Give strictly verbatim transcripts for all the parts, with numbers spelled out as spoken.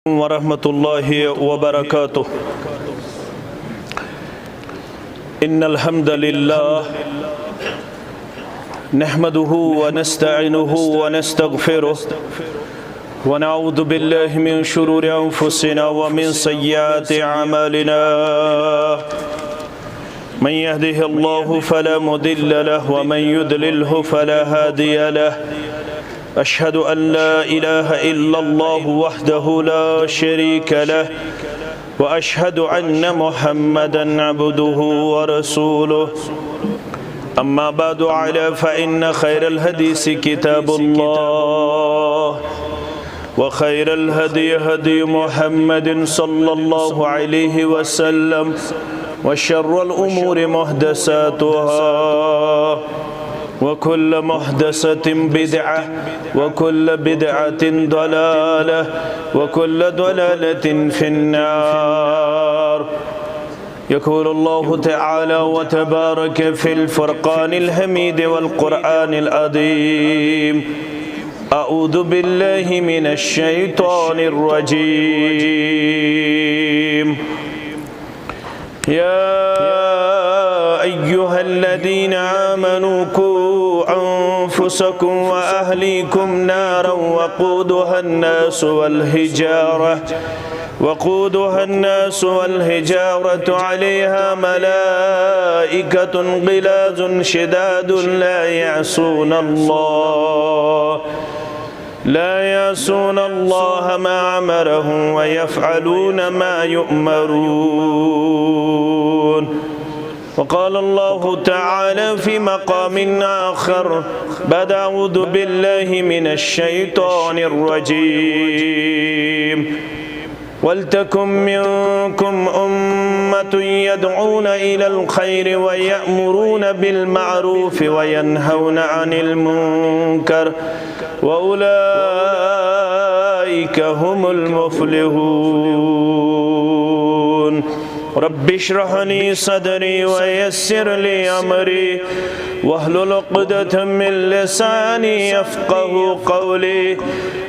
ورحمة الله وبركاته. إن الحمد لله نحمده ونستعينه ونستغفره، ونعوذ بالله من شرور أنفسنا ومن سيئات أعمالنا. من يهده الله فلا مضل له، ومن يضلله فلا هادي له. أشهد أن لا إله إلا الله وحده لا شريك له، وأشهد أن محمدا عبده ورسوله. أما بعد، ألا فإن خير الحديث كتاب الله، وخير الهدي هدي محمد صلى الله عليه وسلم، وشر الأمور محدثاتها، وكل محدثة بدعة، وكل بدعة ضلالة، وكل ضلالة في النار. يقول الله تعالى وتبارك في الفرقان الحميد والقرآن العظيم: أعوذ بالله من الشيطان الرجيم. يا أيها الذين آمنوا قوا أنفسكم وأهليكم نارا وقودها الناس والحجارة، وقودها الناس والحجارة عليها ملائكة غلاظ شداد لا يعصون الله لا يعصون الله ما أمرهم ويفعلون ما يؤمرون. وقال الله تعالى في مقام آخر بعد أعوذ بالله من الشيطان الرجيم: ولتكن منكم أمة يدعون إلى الخير ويأمرون بالمعروف وينهون عن المنكر وأولئك هم المفلحون. رب اشرح لي صدري ويسر لي أمري واحلل عقدة من لساني يفقه قولي.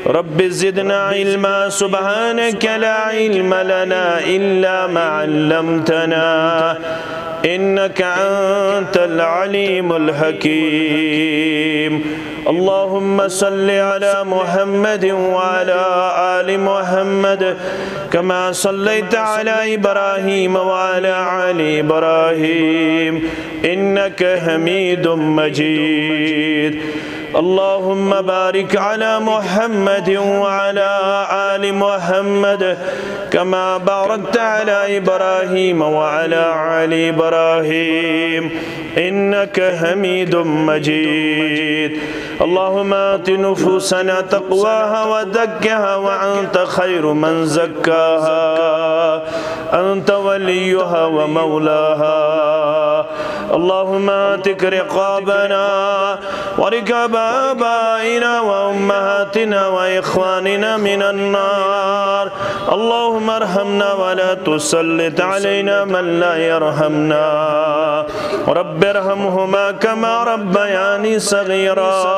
رب زدنا علما. سبحانك لا علم لنا إلا ما علمتنا إنك أنت العليم الحكيم. اللهم صل على محمد وعلى آل محمد كما صليت على إبراهيم وعلى آل إبراهيم إنك حميد مجيد. اللهم بارك على محمد وعلى آل محمد كما باركت على إبراهيم وعلى آل إبراهيم إنك حميد مجيد. اللهم آت نفوسنا تقواها وزكها وأنت خير من زكاها أنت وليها ومولاها. اللهم اعتق رقابنا ورقاب آبائنا وأمهاتنا وإخواننا من النار. اللهم ارحمنا ولا تسلط علينا من لا يرحمنا. رب ارحمهما كما ربياني صغيرا.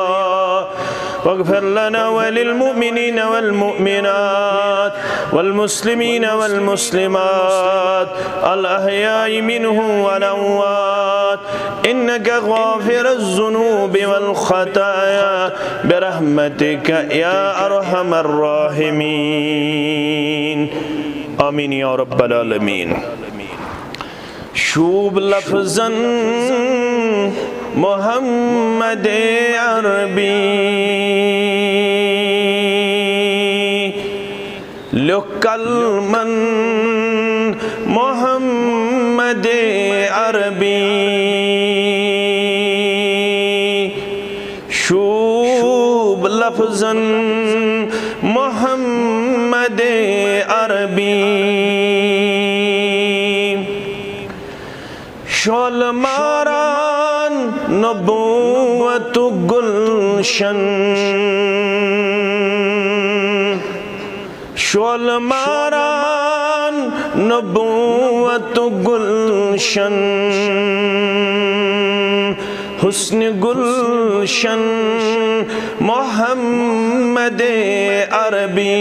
واغفر لنا وللمؤمنين والمؤمنات والمسلمين والمسلمات الأحياء منهم والأموات إنك غافر الذنوب والخطايا برحمتك يا أرحم الراحمين. آمين يا رب العالمين. شوٗب لفظن محمد عربی، لیوٚکھ کلمن محمد عربی۔ شوٗب لفظن محمد عربی۔ شعلہٕ ماران نبوتُک گلشن۔ شعلہٕ ماران نبوتُک گلشن۔ حسن گلشن محمد عربی۔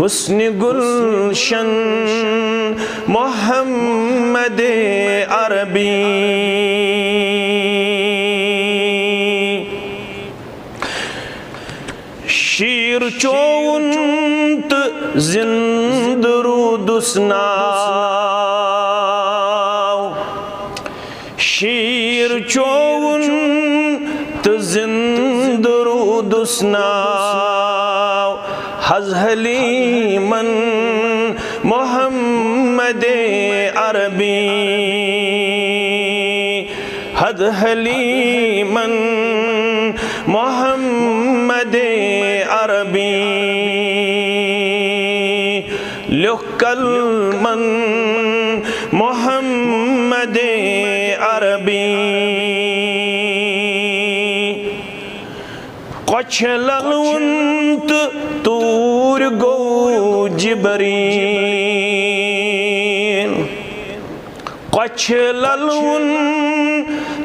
حسن گلشن محمد عربی۔ شیر چوون تہٕ زِندٕ روٗدُس ناو۔ شیر چوون تہٕ زِندٕ روٗدُس ناو۔ حض حلیمن محمد عربی۔ حض حلیمن محمد عربی۔ لیوٚکھ کلمن محمد عربی۔ کۄچھِ للوُن تہٕ توٗرۍ گوٚو جبریٖل۔ کۄچھِ للوُن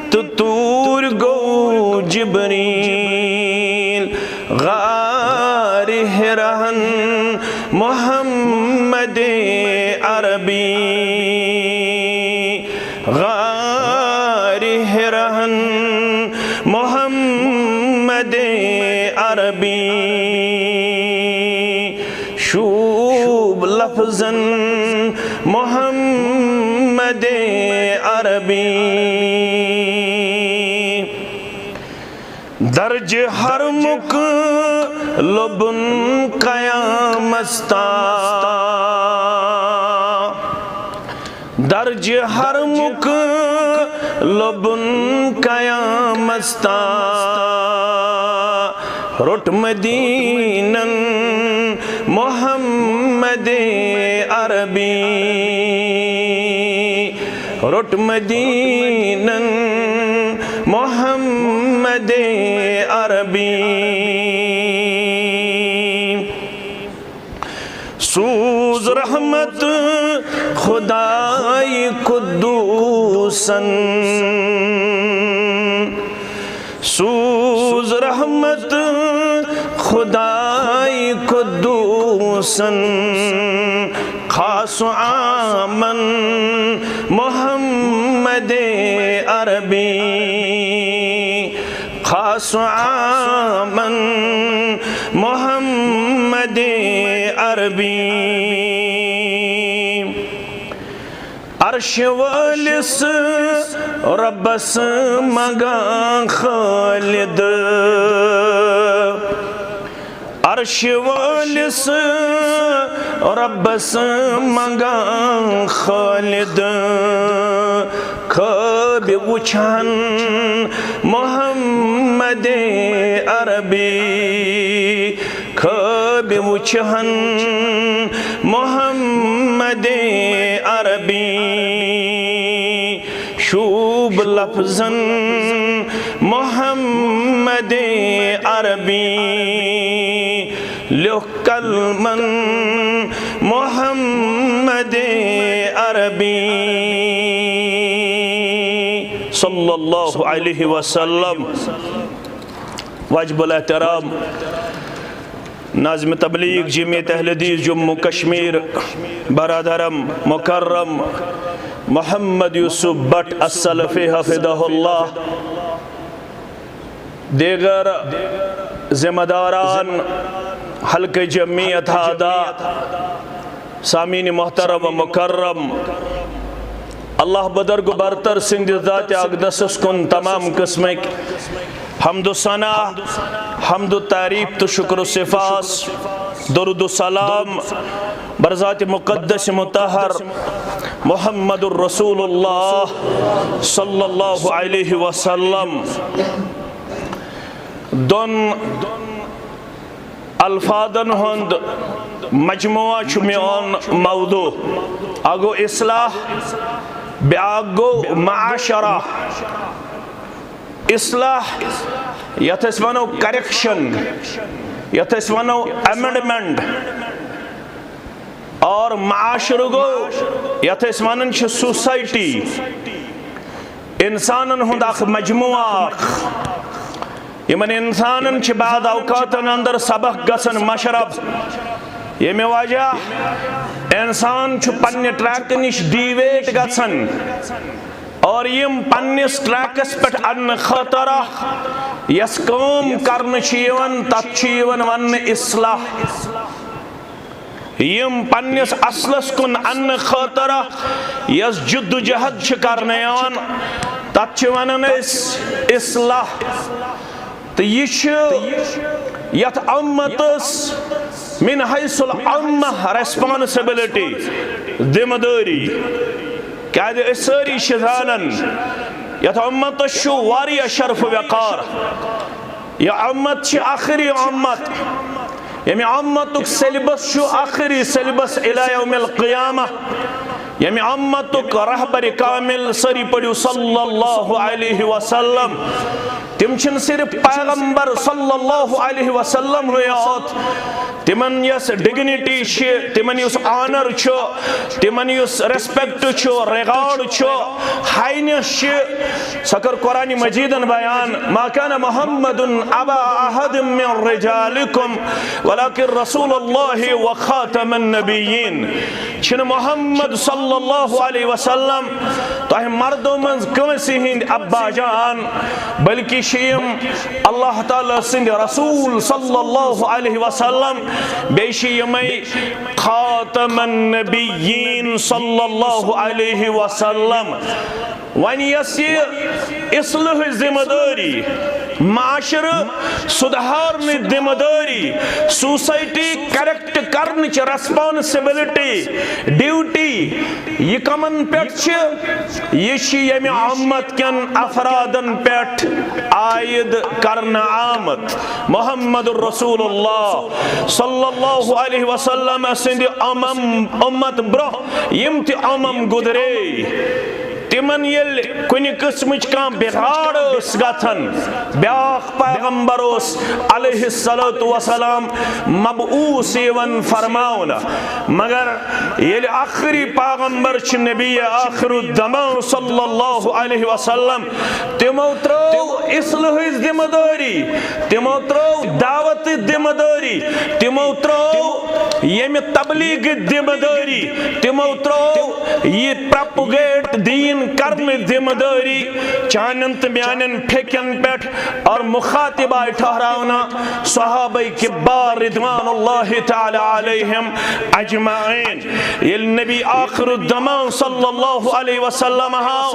تہٕ توٗرۍ گوٚو جبریٖل۔ غارِ حِراہن محمد عربی۔ غارِ حِراہن محمد عربی۔ شوٗب لفظن محمد عربی۔ درجہِ حرمُک لوٚبُن قیامس تام۔ درجہِ حرمُک لوٚبُن قیامس تام۔ روٚٹ مدیٖنن محمد عربی۔ روٚٹ مدیٖنن محمد عربی۔ سوٗز رحمت خداے قدوٗسن۔ سوٗز رحمت خداے قدوٗسن۔ خاص و عامن محمد عربی۔ خاص و عامن محمد عربی۔ عرش وٲلِس رۄبس منٛگان خٲلد۔ عرش وٲلِس رۄبس منٛگان خٲلد۔ خوابِ وُچھان محمد عربی۔ خوابِ وُچھان محمد عربی۔ شوٗب لفظن محمد عربی۔ لیوٚکھ کلمن محمد عربی۔ صلی اللہ علیہ وسلم۔ واجب الاحترام ناظم تبلیغ جمعیت اہل حدیث جموں کشمیر، برادرم مکرم محمد یوسف بٹ السلفی حفظہ اللہ، دیگر ذمہ داران، حلقہ جمعیت ہادہ، سامعین محترم و مکرم، اللہ بزرگ و برتر سٕنٛدِ ذاتِ اقدسس کُن تمام قٕسمٕکۍ حمد و ثنا، حمد و تعریف تہٕ شکر و صفاس، درود و سلام بر ذاتِ مقدس مطہر محمد الرسول اللہ صلی اللہ علیہ وسلم۔ دۄن الفاظن ہُنٛد مجموعہ چھُ میون موضوع۔ اکھ گوٚو اصلاح، بیاکھ گوٚو معاشرہ۔ اصلاح، یتھ أسۍ ونو correction، یتھ أسۍ ونو amendment، اور معاشرٕ گوٚو، یتھ أسۍ ونان چھِ society، انسانن ہُنٛد اکھ مجموعہ اکھ۔ یِمن انسانن چھِ بعض اوقاتن اندر سبق گژھان مشرب، ییٚمہِ وجہ انسان چھُ پننہِ ٹریک نِش ڈیویٹ گژھان، اور یِم پننِس ٹریکس پٮ۪ٹھ اننہٕ خٲطرٕ یۄس کٲم کرنہٕ چھِ یِوان، تتھ چھُ یِوان وننہٕ اصلاح۔ یِم پننِس اصلس کُن اننہٕ خٲطرٕ یۄس جدوجہد چھِ کرنہٕ یِوان، تتھ چھِ ونان أسۍ اصلاح۔ تہٕ یہِ چھُ یتھ امتس من حیث العامہ ریسپانسبلٹی، ذمہ دٲری۔ کیازِ أسۍ سٲری چھِ زانان، یتھ امتس چھُ واریاہ شرف و وقار۔ یہِ امت چھِ ٲخری امت، ییٚمہِ امتُک سیلبس چھُ ٲخری سیلبس الی یوم القیامہ، ییٚمہِ امتُک رہبر کامل، سٲری پٔرِو صلی اللہ علیہ وسلم۔ تِم چھِنہٕ صرف پیغمبر صلی اللہ علیہ وسلم ہٕے یوت، تِمن یۄس ڈگنیٹی چھِ، تِمن یُس آنر چھُ، تِمن یُس ریسپیکٹ چھُ، ریگارڈ چھُ، ہاینس چھِ، سۄ کٔر قرآن مجیدن بیان، "ما كان محمد أبا أحد من رجالكم ولكن رسول الله وخاتم النبيين"۔ چھِنہٕ محمد صلی اللہ علیہ وسلم تۄہہِ مردو منٛز کٲنٛسہِ ہٕنٛدۍ ابا جان، بلکہِ چھِ یِم اللہ تعالیٰ سٕنٛدِ رسول صلی اللہ علیہ وسلم، بیٚیہِ چھِ یِمے خاتم النبیین صلی اللہ علیہ وسلم۔ وۄنۍ یۄس یہِ اصلاحٕچ ذمہ دٲری، معاشرٕ سدھارنٕچ ذمہ دٲری، سوسائٹی کریکٹ کرنٕچ ریسپانسبلٹی، ڈیوٹی، یہِ کمن پٮ۪ٹھ چھِ؟ یہِ چھِ ییٚمہِ امت کٮ۪ن افرادن پٮ۪ٹھ عائد کرنہٕ آمت۔ محمد رسول اللہ صلی اللہ علیہ وسلم سٕنٛدِ امم، امت برونٛہہ یِم تہِ امم گُزرے، تِمن ییٚلہِ کُنہِ قٕسمٕچ کانٛہہ بِگاڑ ٲس گژھان، بیٛاکھ پیغمبر اوس علیہ الصلوۃ والسلام مبعوث یِوان فرماونہٕ۔ مگر ییٚلہِ ٲخری پیغمبر چھِ نبی آخر الزمان صلی اللہ علیہ وسلم، تِمو ترٲو اصلاحٕچ ذمہ دٲری، تِمو ترٲو دعوتٕچ ذمہ دٲری، تِمو ترٲو ییٚمہِ تبلیغٕچ ذمہ دٲری، تِمو ترٲو یہِ پروپگیٹ دین کرنٕچ ذمہ دٲری چانٮ۪ن تہٕ میانٮ۪ن پھیکٮ۪ن پٮ۪ٹھ۔ اور مخاطب آیہِ ٹھہراونہٕ صحابہ کبار رضوان اللہ تعالی علیہم اجمعین۔ ییٚلہِ نبی آخر الزمان صلی اللہ علیہ وسلم آو،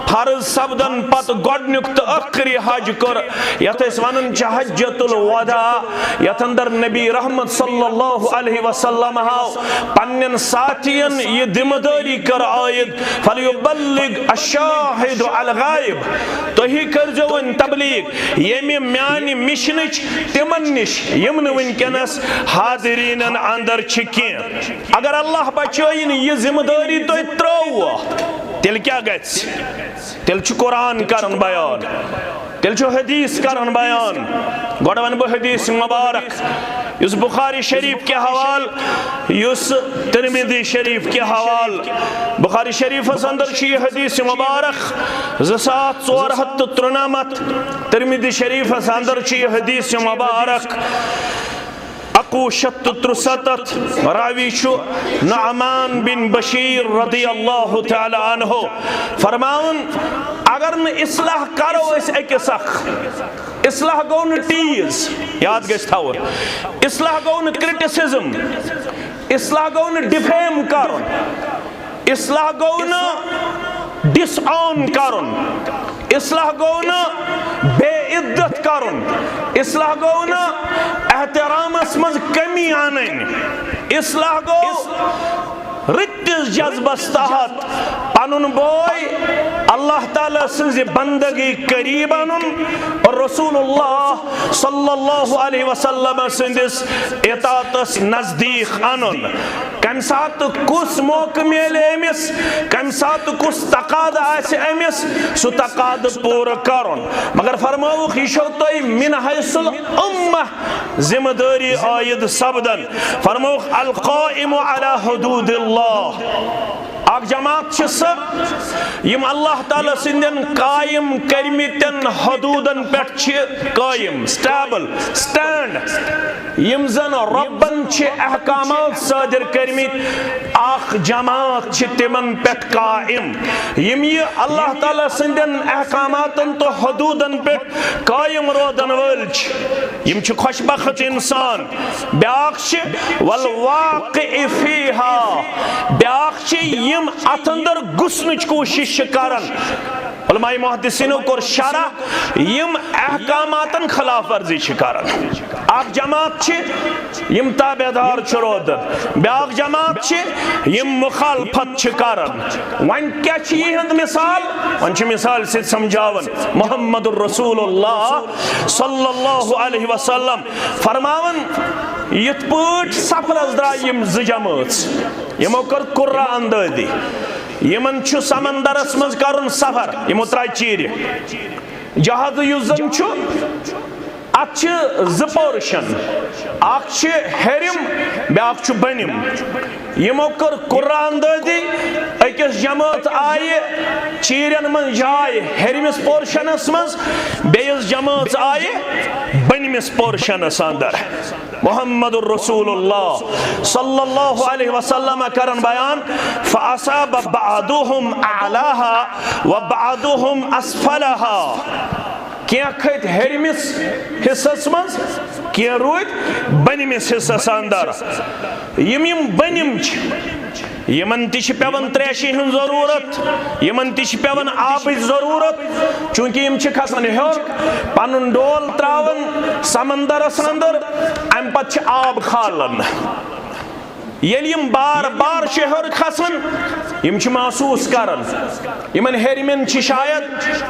فرض سپدن پتہٕ گۄڈنیُک تہٕ ٲخری حج کوٚر، یتھ أسۍ ونان چھِ حجۃ الوداع، یتھ اندر نبی رحمت صلی اللہ علیہ وسلم آو، پننٮ۪ن ساتھین یہِ ذمہ دٲری کٔر عائد، "فلیبلغ الشاہد الغائب"، تُہی کٔرزیو وۄنۍ تبلیغ، ییٚمہِ میانہِ مشنٕچ تِمن نِش، یِم نہٕ وٕنکیٚنس حاضریٖنن اندر چھِ کینٛہہ۔ اگر اللہ بچٲیِن یہِ ذمہ دٲری تۄہہِ ترٲووٕ، تیٚلہِ کیٛاہ گژھِ؟ تیٚلہِ چھُ قرآن کران بیان، تیٚلہِ چھُ حدیث کران بیان۔ گۄڈٕ ونہٕ بہٕ حدیث مبارک، یُس بخاری شریف کہِ حوالہٕ، یُس ترمذی شریف کہِ حوالہٕ۔ بخاری شریفس اندر چھُ یہِ حدیث مبارک زٕ ساس ژور ہتھ تہٕ ترُنمتھ، ترمذی شریفس اندر چھُ یہِ حدیث مبارک اَکوُہ شیٚتھ تہٕ ترُسَتتھ۔ راوی چھُ نعمان بن بشیر رضی اللہ تعالی عنہ فرماوان، اگر نہٕ اصلاح کرو أسۍ أکِس اکھ، اصلاح گوٚو نہٕ ٹیٖز، یاد گژھِ تھاوُن، اصلاح گوٚو نہٕ کرٹیسزم، اصلاح گوٚو نہٕ ڈیفیم کرُن، اصلاح گوٚو نہٕ ڈس آن کرُن، اصلاح گوٚو نہٕ بے عزت کرُن، اصلاح گوٚو نہٕ احترامس منٛز کمی انٕنۍ، اصلاح گوٚو رٕتِس جذبس تحت پنُن بوے اللہ تعالیٰ سٕنٛزِ بندگی قریب انُن، رسول اللہ صلی اللہ علیہ وسلم سٕنٛدِس اطاعتس نزدیٖک انُن۔ کمہِ ساتہٕ کُس موقعہٕ میلہِ أمِس، کمہِ ساتہٕ کُس تقاضہٕ آسہِ أمِس، سُہ تقاضہٕ پوٗرٕ کرُن۔ مگر فرمٲوُکھ، یہِ چھو تۄہہِ من حیث الامہ ذمہ دٲری عائد سپدان۔ فرمووُکھ، القائم علی حدود اللہ۔ اکھ جماعت چھِ سۄ، یِم اللہ تعالیٰ سٕنٛدٮ۪ن قائم کٔرمٕتٮ۪ن حدوٗدن پٮ۪ٹھ چھِ قٲیِم، سٹیبل، سٹینڈ، یِم زن رۄبن چھِ احکامات صٲدِر کٔرمٕتۍ۔ اکھ جماعت چھِ تِمن پٮ۪ٹھ قائم، یِم یہِ اللہ تعالیٰ سٕنٛدٮ۪ن احکاماتن تہٕ حدوٗدن پٮ۪ٹھ قٲیِم روزن وٲلۍ چھِ۔ یِم چھِ خۄش بخت انسان۔ بیٛاکھ چھِ والواقع فیہا، بیٛاکھ چھِ یِم اتھ اندر گھسنٕچ کوٗشش چھِ کران۔ علماء محدثینو کوٚر شرح، یِم احکاماتن خلاف ورزی چھِ کران۔ اکھ جماعت چھِ، یِم تابع دار چھِ روزان، بیٛاکھ جماعت چھِ، یِم مخالفت چھِ کران۔ وۄنۍ کیٛاہ چھِ یِہنٛد مثال؟ وۄنۍ چھِ مثال سۭتۍ سمجھاوان محمد رسول اللہ صلی اللہ علیہ وسلم فرماوان، یِتھ پٲٹھۍ سفرس درٛاے یِم زٕ جمٲژ، یِمو کٔر قرہ اندٲزی، یِمن چھُ سمندرس منٛز کرُن سفر، یِمو ترٛاے چیٖرِ۔ جہاز یُس زن چھُ، اتھ چھِ زٕ پورشن، اکھ چھِ ہیٚرِم، بیٛاکھ چھُ بٔنِم۔ یِمو کٔر قرہ اندٲزی، أکِس جمٲژ آیہِ چیٖرٮ۪ن منٛز جاے ہیٚرمِس پورشنس منٛز، بیٚیِس جمٲژ آیہِ بٔنمِس پورشنس اندر۔ محمد رسول اللہ صلی اللہ علیہ وسلم کرن بیان، فاصاب بعضهم اعلاها وبعضهم اسفلها۔ کینٛہہ کھٔتۍ ہیٚرمِس حصس منٛز، کینٛہہ روٗدۍ بٔنمِس حصس اندر۔ یِم یِم بٔنِم چھِ، یِمن تہِ چھِ پٮ۪وان تریشہِ ہٕنٛز ضروٗرت، یِمن تہِ چھِ پٮ۪وان آبٕچ ضروٗرت، چوٗنٛکہِ یِم چھِ کھسان ہیوٚر، پنُن ڈول تراوان سمندرس اندر، امہِ پتہٕ چھِ آب کھالان۔ ییٚلہِ یِم بار بار چھِ ہیوٚر کھسان، یِم چھِ محسوٗس کران، یِمن ہیٚرمٮ۪ن چھِ شاید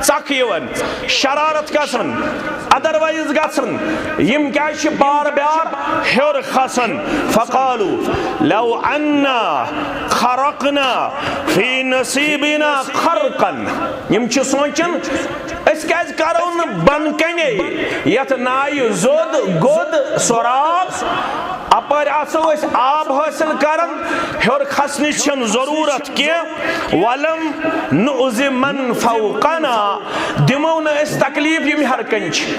ژکھ یِوان، شرارت گژھان، ادروائز گژھان، یِم کیازِ چھِ بار بار ہیوٚر کھسان؟ فقالوا لو انا خرقنا فی نصیبنا خرقا۔ یِم چھِ سونچان، أسۍ کیازِ کرو نہٕ بۄنہٕ کنے یتھ نایہِ زوٚد گوٚد سوراخ؟ اپٲرۍ آسو أسۍ آب حٲصِل کران، ہیوٚر کھسنٕچ چھنہٕ ضروٗرت کینٛہہ۔ ولم نؤذ من فوقنا، دِمو نہٕ أسۍ تکلیف یِم ہیٚرِ کنہِ چھِ۔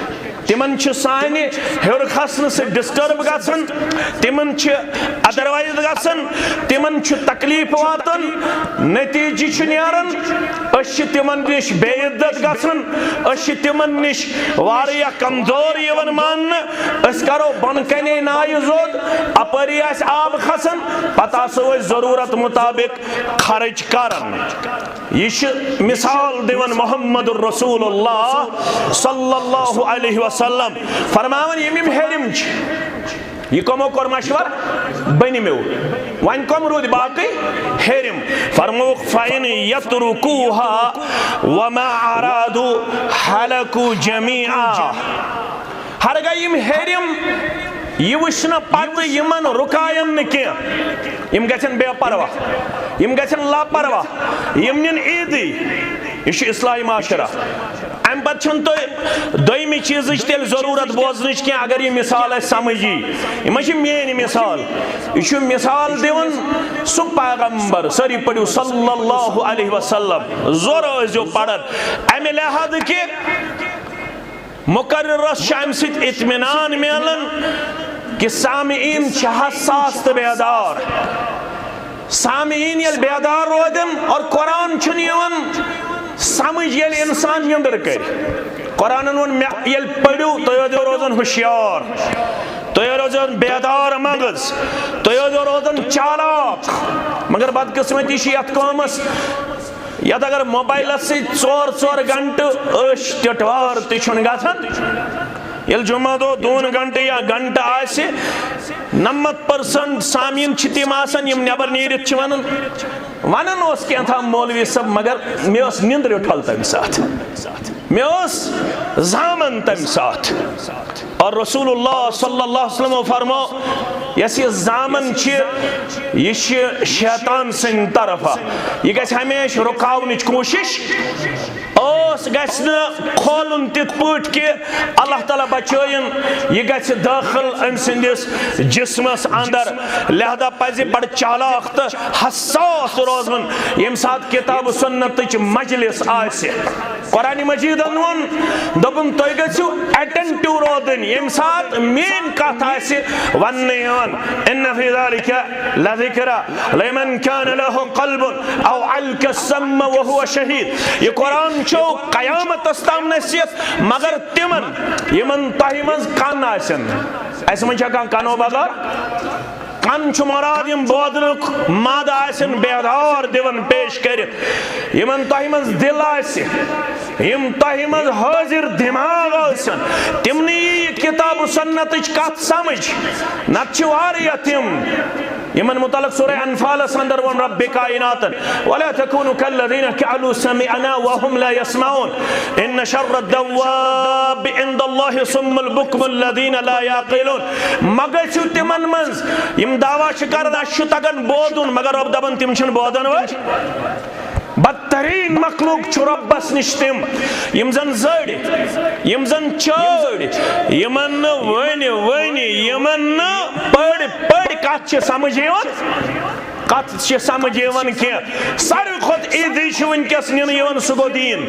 تِمن چھِ سانہِ ہیوٚر کھسنہٕ سۭتۍ ڈسٹرب گژھان، تِمن چھِ ادروائز گژھان، تِمن چھُ تکلیف واتان، نتیجہٕ چھُ نیران، أسۍ چھِ تِمن نِش بے عزت گژھان، أسۍ چھِ تِمن نِش واریاہ کمزور یِوان ماننہٕ۔ أسۍ کرو بۄنہٕ کنے نایہِ زوٚد، اپٲری آسہِ آب کھسان، پتہٕ آسو أسۍ ضروٗرت مطابق خرچ کران۔ یہِ چھِ مثال دِوان محمد رسول اللہ صلی اللہ علیہ وسلم، فرماوان یِم یِم ہیٚرِم چھِ۔ یہِ کمو کوٚر مشور؟ بٔنِمیو۔ وۄنۍ کم روٗدۍ باقٕے؟ ہیٚرِم۔ فرمووُکھ، فَإِنْ يَتْرُكُوهَا وَمَا أَرَادُوا هَلَكُوا جَمِيعًا۔ ہرگاہ یِم ہیٚرِم یہِ وٕچھنہٕ پتہٕ یِمن رُکاین نہٕ کینٛہہ، یِم گژھن بے پرواہ، یِم گژھن لاپرواہ، یِم نِن عیٖدٕے۔ یہِ چھُ اصلاحی معاشرہ۔ امہِ پتہٕ چھَنہٕ تۄہہِ دوٚیمہِ چیٖزٕچ تیٚلہِ ضروٗرت بوزنٕچ کینٛہہ، اگر یہِ مثال اَسہِ سمجھ یی۔ یہِ ما چھِ میٲنۍ مثال، یہِ چھُ مثال دِوان سُہ پیغمبر، سٲری پٔرِو صلی اللہ علیہ وسلم، زورٕ ٲسۍزیو پران، امہِ لحاظہٕ کہِ مقررس چھُ امہِ سۭتۍ اطمینان میلان کہِ سامعین چھِ حساس تہٕ بیدار۔ سامعین ییٚلہِ بیدار روزن اور قرآن چھُنہٕ یِوان سمجھ، ییٚلہِ انسان نیٚندٕر کرِ۔ قرآنن ووٚن، مےٚ ییٚلہِ پٔرِو، تُہۍ ٲسۍزیو روزان ہوشیار، تُہۍ ٲسۍزیو بیدار مغز، تُہۍ ٲسۍزیو روزان چالاک۔ مگر بدقسمتی چھِ یتھ قومس، یتھ اگر موبایلس سۭتۍ ژور ژور گھنٹہٕ أچھ ٹِٹوار تہِ چھُنہٕ گژھان، ییٚلہِ جمعہ دۄہ دۄن گھنٹہٕ یا گھنٹہٕ آسہِ، نَمَتھ پٔرسَنٹ سامعیٖن چھِ تِم آسان یِم نٮ۪بر نیٖرِتھ چھِ ونان، ونان اوس کینٛہہ تام مولوی صٲب، مگر مےٚ ٲس نیٚندرِ ٹھۄل تمہِ ساتہٕ، مےٚ اوس زامن تمہِ ساتہٕ۔ اور رسول اللہ صلی اللہ علیہ وسلم فرمو، یۄس یہِ زامن چھِ، یہِ چھِ شیطان سٕنٛدِ طرفہٕ، یہِ گژھِ ہمیشہِ رُکاونٕچ کوٗشش۔ اور گژھِ نہٕ کھولُن تِتھ پٲٹھۍ کہِ اللہ تعالیٰ بچٲیِن، یہِ گژھِ دٲخل أمۍ سٕنٛدِس جسمس اندر۔ لہذا پزِ بڑٕ چالاک تہٕ حساس روزُن، ییٚمہِ ساتہٕ کتاب و سنتٕچ مجلس آسہِ۔ قرآن مجیدن ووٚن، دوٚپُن، تُہۍ گٔژھِو attentive روزٕنۍ، ییٚمہِ ساتہٕ میٲنۍ کتھ آسہِ وننہٕ یِوان۔ ان فی ذلک لذکری لمن کان لہ قلب او القی السمع وہو شہید۔ یہِ قرآن چھُ قیامتس تام نصیحت، مگر تِمن یِمن تۄہہِ منٛز کن آسن۔ اسہِ منٛز چھا کانٛہہ کنو بغٲر؟ کن چھُ مراد یِم بوزنُک مادٕ آسن بیدار دِوان پیش کٔرِتھ، یِمن تۄہہِ منٛز دِل آسہِ، یِم تۄہہِ منٛز حٲضِر دٮ۪ماغ آسن، تِمنٕے یی یہِ کتاب و سنتٕچ کتھ سمجھ۔ نتہٕ چھِ واریاہ تِم، یِمن متعلق سورہ انفالس اندر ووٚن رب کائناتن، ولا تکونوا کالذین قالوا سمعنا وهم لا یسمعون، ان شر الدواب عند اللہ الصم البکم الذین لا یعقلون۔ مہ گٔژھِو تِمن منٛز یِم دعویٰ چھِ کران، اسہِ چھُ تگان بوزُن، مگر رب دپان تِم چھِنہٕ بوزان وٲلۍ۔ بدترین مخلوق چھُ ربس نِش تِم، یِم زن زٔڑۍ، یِم زن چٲڑۍ، یِمن نہٕ ؤنۍ ؤنۍ، یِمن نہٕ پٔرۍ پٔرۍ کتھ چھِ سمجھ یِوان، کتھ چھِ سمجھ یِوان کینٛہہ۔ ساروی کھۄتہٕ ایزی چھُ وٕنکیٚس نِنہٕ یِوان، سُہ گوٚو دیٖن،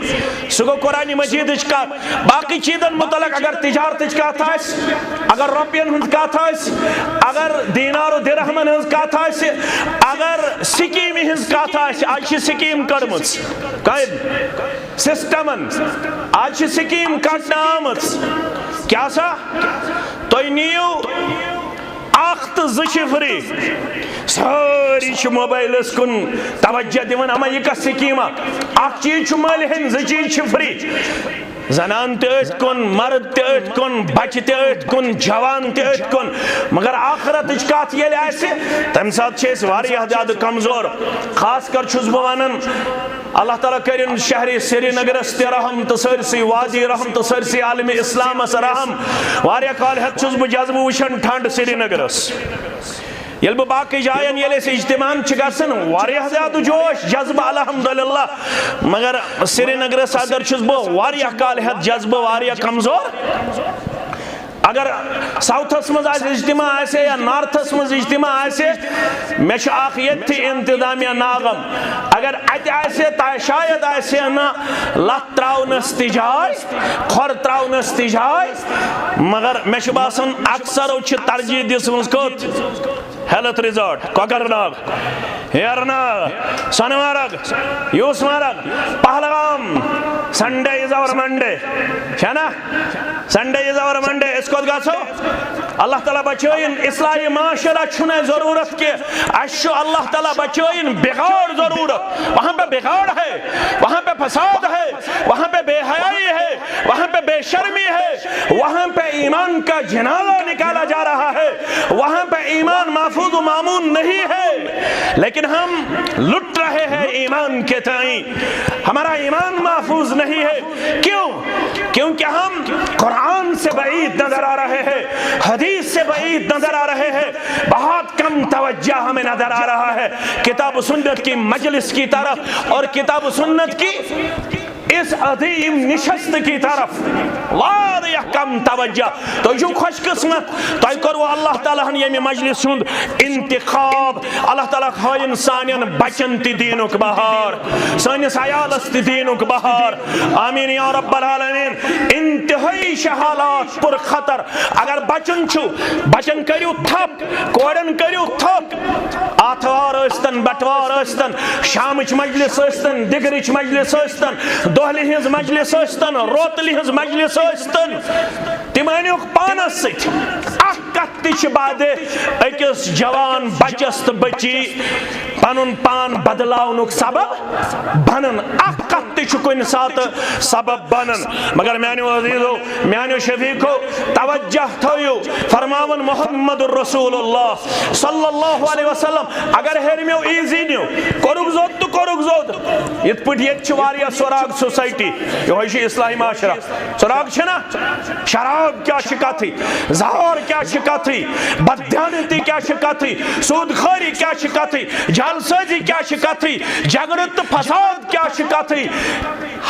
سُہ گوٚو قرآن مجیدٕچ کتھ۔ باقٕے چیٖزن متعلق اگر تجارتٕچ کتھ آسہِ، اگر رۄپین ہٕنٛز کتھ آسہِ، اگر دینار و درہمن ہٕنٛز کتھ آسہِ، اگر سکیٖمہِ ہٕنٛز کتھ آسہِ، آز چھِ سکیٖم کٔڑمٕژ قٲیِم، سسٹمن، آز چھِ سکیٖم کڑنہٕ آمٕژ۔ کیٛاہ سا؟ تُہۍ نِیِو اکھ تہٕ زٕ چھِ فری۔ سٲری چھِ موبایلس کُن توجہ دِوان، اما یہِ کۄس سکیٖم اکھ؟ اکھ چیٖز چھُ مٔلۍ ہیٚنۍ، زٕ چیٖز چھِ فری۔ زنان تہِ أتھۍ کُن، مرد تہِ أتھۍ کُن، بچہِ تہِ أتھۍ کُن، جوان تہِ أتھۍ کُن۔ مگر آخرتٕچ کتھ ییٚلہِ آسہِ، تمہِ ساتہٕ چھِ أسۍ واریاہ زیادٕ کمزور۔ خاص کر چھُس بہٕ ونان، اللہ تعالیٰ کٔرِن شہرِ سرینگرس تہِ رحم تہٕ سٲرسٕے وادی رحم تہٕ سٲرسٕے عالمِ اسلامس رحم۔ واریاہ کالہِ ہیٚتھ چھُس بہٕ جذبہٕ وٕچھان ٹھنڈ سرینگرس۔ ییٚلہِ بہٕ باقٕے جاین، ییٚلہِ أسۍ اجتماعن چھِ گژھان، واریاہ زیادٕ جوش، جذبہٕ، الحمدللہ۔ مگر سرینگرس اندر چھُس بہٕ واریاہ کالہِ ہیٚتھ جذبہٕ واریاہ کمزور۔ اگر ساؤتھس منٛز آسہِ اجتماع آسہِ یا نارتھس منٛز اجتماع آسہِ، مےٚ چھُ اکھ ییٚتہِ تہِ انتظامیہ ناغم۔ اگر اتہِ آسہِ، تہ شاید آسہِ نہٕ لتھ تراونس تہِ جاے، کھۄر تراونس تہِ جاے، مگر مےٚ چھُ باسان اکثرو چھِ ترجیح دِژمٕژ کوٚت؟ ہیلتھ ریزارٹ، کۄکرناگ، ہیرناگ، سۄنہٕ مرگ، یوٗس مرگ، Pahalgam. Sunday is our Monday، چھا نا؟ Sunday is our Monday۔ أسۍ کوٚت گژھو؟ اللہ تعالیٰ بچٲیِن۔ اصلاحِ معاشرہ چھُنہٕ اَسہِ ضروٗرت کینٛہہ، اَسہِ چھُ اللہ تعالیٰ بچٲیِن بگاڑ ضروٗرت۔ وہاں پہ بگاڑ ہے، وہاں پہ فساد ہے، وہاں پہ بے حیائی ہے، وہاں پہ بے شرمی ہے، وہاں پہ ایمان کا جنازہ نکالا جا رہا ہے، وہاں پہ ایمان محفوظ و مامون نہیں ہے، لیکن ہم لٹ رہے ہیں ایمان کے تئیں۔ ہمارا ایمان محفوظ نہیں ہے۔ کیوں؟ کیونکہ ہم قرآن سے بعید نظر آ رہے ہیں، حدیث سے بعید نظر آ رہے ہیں، بہت کم توجہ ہمیں نظر آ رہا ہے کتاب و سنت کی مجلس کی طرف اور کتاب و سنت کی اس عظیم نشست کی طرف۔ واریاہ کم توجہ۔ تُہۍ چھِو خۄش قسمت، تۄہہِ کوٚروٕ اللہ تعالیٰ ہن ییٚمہِ مجلس ہُنٛد انتخاب۔ اللہ تعالیٰ ہٲیِن سانٮ۪ن بچن تہِ دیٖنُک بہار، سٲنِس عیالس تہِ دیٖنُک بہار۔ آمین یا رب العالمین۔ انتہٲئی چھِ حالات پر خطر۔ اگر بچن چھُ، بچن کٔرِو تھپھ، کورٮ۪ن کٔرِو تھپھ۔ آتھوار ٲسۍتن، بٹوار ٲسۍتن، شامٕچ مجلس ٲسۍتن، دِگرٕچ مجلس ٲسۍتن، دۄہلہِ ہٕنٛز مجلس ٲسۍتن، روتلہِ ہٕنٛز مجلس ٲسۍتن، تِم أنِوکھ پانس سۭتۍ۔ اکھ کتھ تہِ چھِ بعدِ أکِس جوان بچس تہٕ بچی پنُن پان بدلاونُک سبب بنان۔ اکھ کتھ تہِ چھُ کُنہِ ساتہٕ سبب بنان۔ مگر میانیو عزیزو، میانیو شفیقو، توجہ تھٲیِو، فرماوان محمد رسول اللہ صلی اللہ علیہ وسلم، اگر ہیٚرمیو ایزی نیو، کوٚرُکھ زوٚد تہٕ کوٚرُکھ زوٚد۔ یِتھ پٲٹھۍ ییٚتہِ چھِ واریاہ سۄراگ سوسایٹی، یِہوٚے چھُ اسلامی معاشرہ۔ سۄراگ چھِنہ؟ شراب کیٛاہ چھِ کتھٕے، زہر کیٛاہ چھِ کتھٕے، بددیانتی کیٛاہ چھِ کتھٕے، سود خوری کیٛاہ چھِ کتھٕے، جعل سازی کیٛاہ چھِ کتھٕے، جھگڑٕ تہٕ فساد کیٛاہ چھِ کتھٕے۔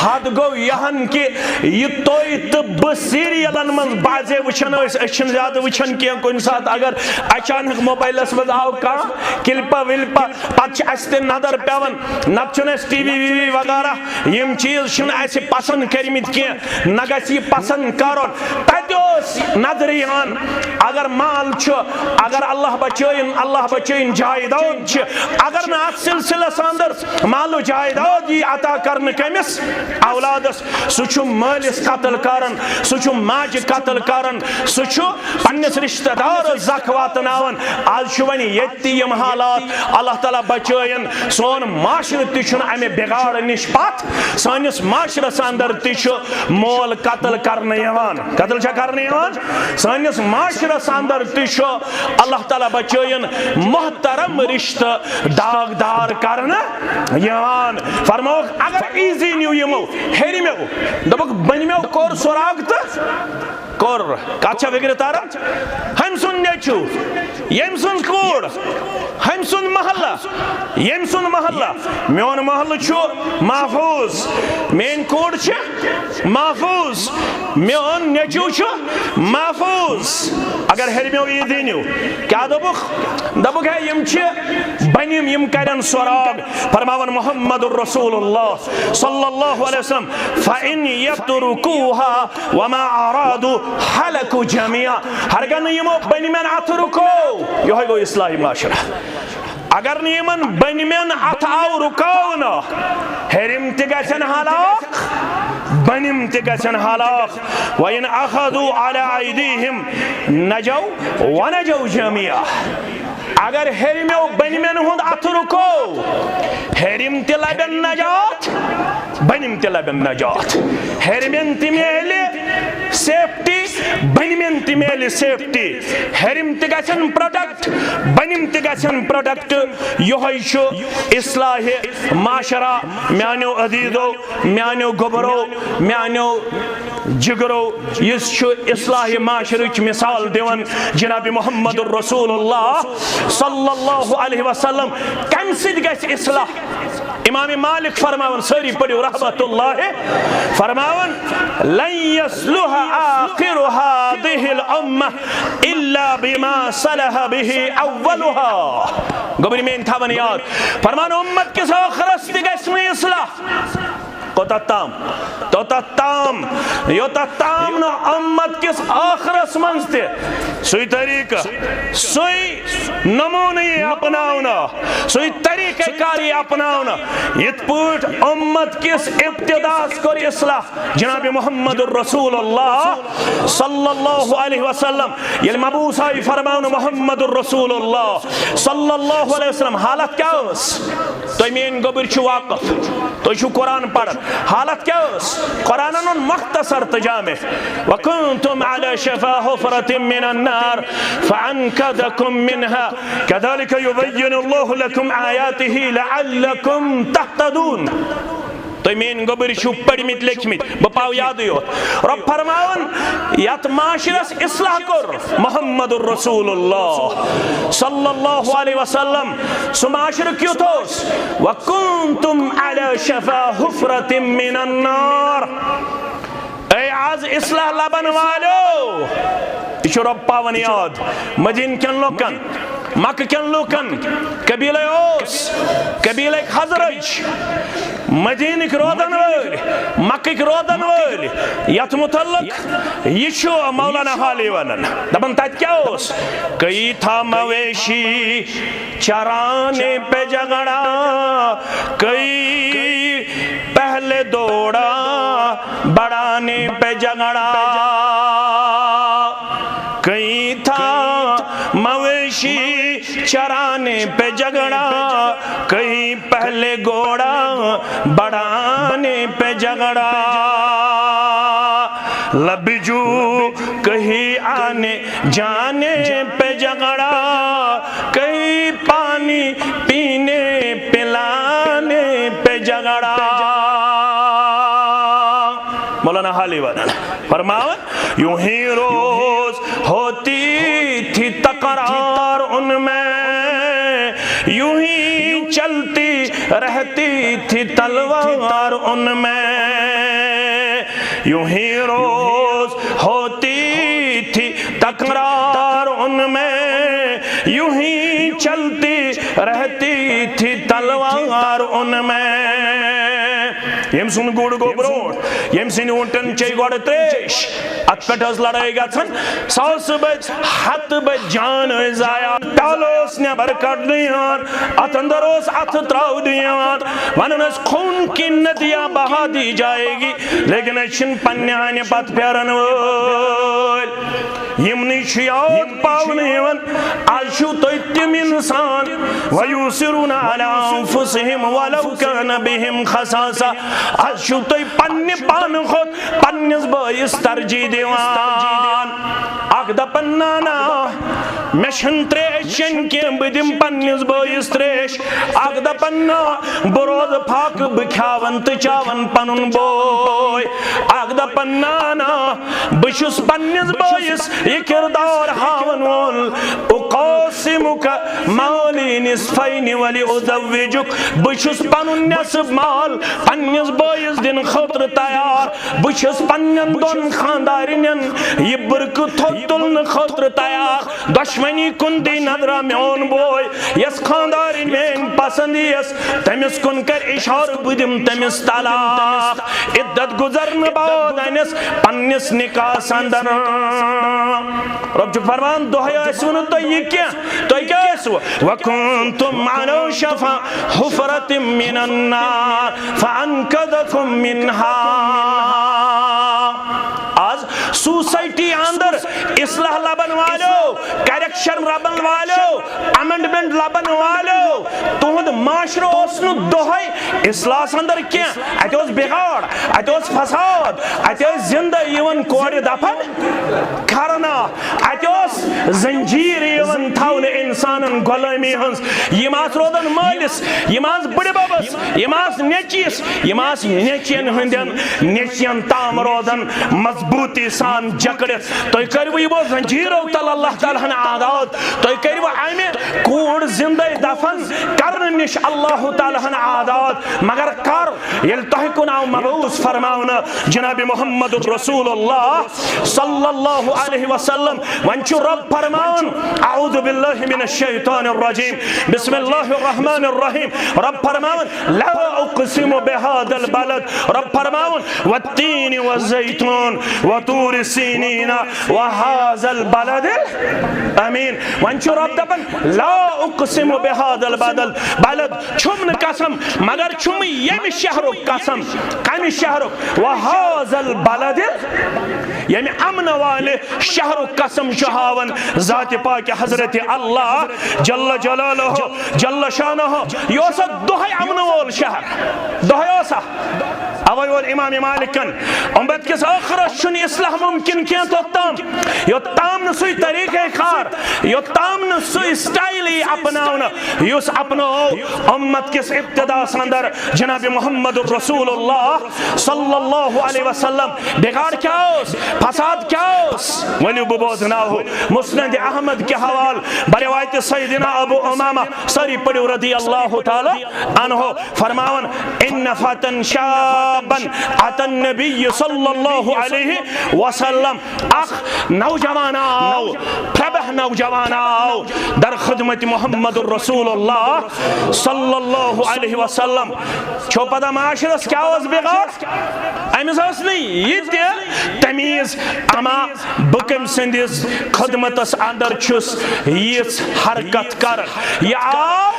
حد گوٚو یہِ ہن کہِ یہِ تُہۍ تہٕ بہٕ سیریلن منٛز بعضے وٕچھان ٲسۍ، أسۍ چھِنہٕ زیادٕ وٕچھان کینٛہہ۔ کُنہِ ساتہٕ اگر اچانک موبایلس منٛز آو کانٛہہ کلپہ ولپہ، پتہٕ چھِ اسہِ تہِ نظر پٮ۪وان، نتہٕ چھُنہٕ اسہِ ٹی وی وی وی وغیرہ، یِم چیٖز چھِنہٕ اسہِ پسند کٔرمٕتۍ کینٛہہ، نہ گژھِ یہِ پسند کرُن۔ تتہِ اوس نظرِ یِوان، اگر مال چھُ، اگر اللہ بچٲیِن، اللہ بچٲیِن جایداد چھِ، اگر نہٕ اتھ سلسلس اندر مال و جایداد یی عطا کرنہٕ کٔمِس اولادس، سُہ چھُ مٲلِس قتل کران، سُہ چھُ ماجہِ قتل کران، سُہ چھُ پننِس رشتہ دارس زکھ واتناوان۔ آز چھُ وۄنۍ ییٚتہِ تہِ یِم حالات، اللہ تعالیٰ بچٲیِن۔ سون معاشرٕ تہِ چھُنہٕ امہِ بگاڑ نِش پتھ۔ سٲنِس معاشرس اندر تہِ چھُ مول قتل کرنہٕ یِوان۔ قتل چھا کرنہٕ یِوان؟ سٲنِس معاشرس اندر تہِ چھُ، اللہ تعالیٰ بچٲیِن، محترم رشتہٕ داغدار کرنہٕ یِوان۔ فرمووُکھ، اگر ایزی نیو یِمو، ہیٚرِمیو، دوٚپُکھ، بٔنمیو کوٚر سراغ تہٕ کوٚر۔ کتھ چھا فکرِ تران؟ ہُمۍ سُنٛد نیٚچو، ییٚمۍ سٕنٛز کوٗر، ہُمۍ سُنٛد محلہ، ییٚمۍ سُنٛد محلہ، میون محلہٕ چھُ محفوظ، میٲنۍ کوٗر چھِ محفوظ، میون نیٚچو چھُ محفوظ۔ اگر ہیٚرمیو عیٖدی نیو، کیٛاہ دوٚپُکھ؟ دوٚپُکھ، ہے، یِم چھِ بٔنِم، یِم کَرن سۄراگ۔ فرماوان محمد رسول اللہ صلی اللہ علیہ وسلم، فَإِنْ يَتْرُكُوهَا وَمَا أَرَادُوا هَلَكُوا جَمِيعًا۔ ہرگاہ نہٕ یِمو بٔنمٮ۪ن اَتھٕ رُکو، یِہوٚے گوٚو اصلاحِ معاشرہ۔ اگر نہٕ یِمن بٔنمٮ۪ن اتھٕ آو رُکاونہٕ، ہیٚرِم تہِ گژھن ہلاک، بٔنِم تہِ گژھن ہلاک۔ وَإِنْ أَخَذُوا عَلَى أَيْدِيهِمْ نَجَوْا وَنَجَوْا جَمِيعًا۔ اگر ہیٚرِمیو بٔنمٮ۪ن ہُنٛد اتھٕ رُکو، ہیٚرِم تہِ لبن نجات، بٔنِم تہِ لبن نجات۔ ہیٚرِمٮ۪ن تہِ میلہِ سیفٹی، بٔنمٮ۪ن تہِ میلہِ سیفٹی۔ ہیٚرِم تہِ گژھن پروٹیکٹ، بٔنِم تہِ گژھن پروٹیکٹ۔ یِہوٚے چھُ اصلاحِ معاشرہ۔ میانیو عزیزو، میانیو گوبرو، میانیو جگرو، یُس چھُ اصلاحِ معاشرٕچ مثال دِوان جناب محمد رسول اللہ صلی اللہ علیہ وسلم۔ کمہِ سۭتۍ گژھِ اصلاح؟ امام مالک فرماوان، سٲری پٔرِو رحمت اللہ، فرماوان، لن يصلح آخر هذه الأمة إلا بما صلح به أولها۔ گوٚبرۍ میٲنۍ تھاوان یاد، فرمان، اُمت کِس ٲخرس تہِ گژھِ نہٕ اصلاح۔ کوٚتتھ تام؟ توٚتتھ تام، یوٚتتھ تام نہٕ اُمت کِس ٲخرس منٛز تہِ سُے طریٖقہٕ، سُے نموٗنہٕ یی اپناونہٕ، سُے طریٖقہ کار یی اپناونہٕ، یِتھ پٲٹھۍ اُمت کِس ابتداہس کوٚر اصلاح جناب محمد رسول اللہ صلی اللہ علیہ وسلم۔ ییٚلہِ مبعوث آیہِ فرماونہٕ محمد رسول اللہ صلی اللہ علیہ وسلم، حالت کیٛاہ ٲس؟ تُہۍ میٲنۍ گوٚبٕرۍ چھِو واقف، تُہۍ چھِو قرآن پران۔ حالت کیٛاہ ٲس؟ قرآنن ووٚن مختصر تہٕ جامع، وَكُنْتُمْ عَلَى شَفَا حُفْرَةٍ مِّنَ النَّارِ فَأَنْقَذَكُم مِّنْهَا كَذَٰلِكَ يُبَيِّنُ اللَّهُ لَكُمْ آيَاتِهِ لَعَلَّكُمْ تَهْتَدُونَ۔ تُہۍ میٲنۍ گوٚبٕرۍ چھِو پٔرمٕتۍ لیکھمٕتۍ، بہٕ پاو یادٕے یوت۔ رۄب فرماوان، یتھ معاشرس اصلاح کوٚر محمد رسول اللہ صلی اللہ علیہ وسلم۔ سُہ معاشرٕ کیُتھ اوس؟ وَكُنْتُمْ عَلَى شَفَا حُفْرَةٍ مِّنَ النَّارِ۔ اے آز اصلاح لبن والو، یہِ چھُ رۄب پاوان یاد۔ مدیٖنہٕ کٮ۪ن لُکن، مکہٕ کٮ۪ن لُکن، قبیلے اوس، قبیلے خزرج، مدیٖنٕکۍ روزن وٲلۍ، مکٕکۍ روزن وٲلۍ، یتھ متعلق یہِ چھُ مولانا حالی ونان۔ دپان، تتہِ کیٛاہ اوس؟ کئی تھا مویشی چرانے پہ جھگڑا، کئی پہلے دوڑا بڑھانے پہ جھگڑا، کئی تھا مویشی چرانے پہ جھگڑا، کئی پہلے گھوڑا بڑھانے پہ جھگڑا۔ لب جو کہیں آنے جانے پہ جھگڑا، کہیں پانی پینے پلانے پہ جھگڑا۔ مولانا حالی ونان، فرماوان، یوں ہی روز ہوتی یوں ہی چلتی رہتی تھی تلوار ان میں، یوں ہی روز ہوتی تھی تکرار ان میں، یوں ہی چلتی رہتی تھی تلوار ان میں۔ ییٚمۍ سُنٛد گُر گوٚو برونٛٹھ، ییٚمۍ سٕنٛدۍ اوٗنٹن چے گۄڈٕ تریش، اتھ پٮ۪ٹھ ٲس لڑٲے گژھان، ساسہٕ بٔدۍ ہتہٕ بٔدۍ جان ٲسۍ ضایع۔ پیالہٕ اوس نٮ۪بر کڑنہٕ یِوان، اتھ اندر اوس اتھٕ تراونہٕ یِوان، ونان ٲسۍ، "خون کی ندیاں بہا دی جائے گی"، لیکن أسۍ چھِنہٕ پننہِ ہانہِ پتہٕ پھیرن وٲلۍ۔ یِمنٕے چھُ یاد پاونہٕ یِوان، از چھِو تُہۍ تِم انسان، وَیُؤْثِرُونَ عَلَىٰ أَنفُسِهِمْ وَلَوْ كَانَ بِهِمْ خَصَاصَةٌ۔ از چھِو تُہۍ پننہِ پانہٕ کھۄتہٕ پننِس بٲیِس ترجیح دِوان۔ اکھ دپان، "نہ، نہ، مےٚ چھَنہٕ تریش چیٚنۍ کینٛہہ، بہٕ دِمہٕ پننِس بٲیِس تریش۔" اکھ دپان، "نہ، بہٕ روزٕ فاقہٕ، بہٕ کھیاون تہٕ چاون پنُن بوے۔" اکھ دپان، "نہ، نہ، بہٕ چھُس پننِس بٲیِس یہِ کردار ہاوَن وول۔ اقاسمک مالی نصفین ولی ازوجک، بہٕ چھُس پنُن نصف مال پننِس بٲیِس دِنہٕ خٲطرٕ تیار۔ بہٕ چھُس پننٮ۪ن دۄن خاندارِنٮ۪ن یہِ بُرکہٕ تھوٚد تُلنہٕ خٲطرٕ تیار۔ دۄشوٕنی کُن دی نظرا میون بوے، یۄس خاندارِنۍ میٲنۍ پسند یِیَس، تٔمِس کُن کر اشارٕ، بہٕ دِمہٕ تٔمِس طلاق۔" عدت گُزرنہٕ بعد أنِس پننِس نکاحس اندر۔ رۄب چھُ فرمان، دۄہے ٲسِو نہٕ تُہۍ یہِ کینٛہہ، تُہۍ کیٛاہ ٲسِو؟ وَكُنتُمْ عَلَىٰ شَفَا حُفْرَةٍ مِّنَ النَّارِ فَأَنقَذَكُم مِّنْهَا۔ آز سوسائٹی اندر اصلاح لبن والو، کریکشن لبن والو، امینڈمنٹ لبن والو، تہنٛد معاشرٕ اوس نہٕ دۄہے اصلاحس اندر کینٛہہ۔ اتہِ اوس بگاڑ، اتہِ اوس فساد، اتہِ ٲسۍ زندٕ یِوان کورِ دفن کرنہٕ، اتہِ اوس زنجیر یِوان تھاونہٕ انسانن غلٲمی ہٕنٛز۔ یِم آسہٕ روزان مٲلِس، یِم آسہٕ بٕڈِ ببس، یِم آسہٕ نیٚچوِس، یِم آسہٕ نیٚچوٮ۪ن ہٕنٛدٮ۪ن نیٚچوٮ۪ن تام روزان مضبوٗطی سان جکڑِتھ۔ تُہۍ کٔرِو یِمو زنجیرو تل اللہ تعالیٰ ہن آزاد۔ تُہۍ کٔرِو امہِ کوٗر زندے دفن کرنہٕ نِش اللہ تعالیٰ ہن آزاد۔ مگر کر؟ ییٚلہِ تۄہہِ کُن آو مبعوث فرماونہٕ جناب محمد رسول اللہ صلی اللہ علیہ وسلم۔ وۄنۍ چھُ رب فرماوان، اعوذ باللہ من الشیطان الرجیم، بسم اللہ الرحمن الرحیم۔ رب فرماوان، لا اقسم بهذا البلد۔ رب فرماوان، والتین والزیتون وطور سینین وهذا البلد الامین۔ وۄنۍ چھُ رب دپان، لا اقسم بهذا البلد، بلد چھُم نہٕ قسم، مگر چھُم ییٚمہِ شہرُک قسم۔ کمہِ شہرُک؟ وهذا البلد، ییٚمہِ امن والہِ شہرُک قسم چھُ ہاوان ذات پاک حضرت اللہ جل جلالہ جل شانہ۔ یہِ اوسا دۄہے امن وول شہر؟ دۄہے اوسا؟ اوے ووٚن امام مالکن، امت کِس ٲخرس چھُنہٕ اصلاح ممکن کینٛہہ توٚتام، یوٚتام نہٕ سُے طریقہ کار، یوٚتام نہٕ سُے سٹایل یی اپناونہٕ، یُس اپنوو امت کِس ابتداس اندر جناب محمد رسول اللہ صلی اللہ علیہ وسلم۔ بگاڑ کیا اوس؟ فساد کیا اوس؟ ؤلِو بہٕ بوزناوہو مسند احمد کہِ حوال بروایت سیدنا ابو امامہ، سٲری پٔرِو رضی اللہ تعالیٰ عنہ، فرماوان، ان فتى شابا اتى النبي صلى الله عليه وسلم۔ اکھ نوجوان آو، پربہ نوجوان آو در خدمت محمد رسول اللہ صلی اللہ علیہ وسلم۔ چھو پتہ معاشرس کیا اوس بگاڑ؟ أمِس ٲس نہٕ یہِ تہِ تمیٖز، اما بہٕ کٔمۍ سٕنٛدِس خدمتس اندر چھُس یِژھ حرکت کران۔ یہِ آو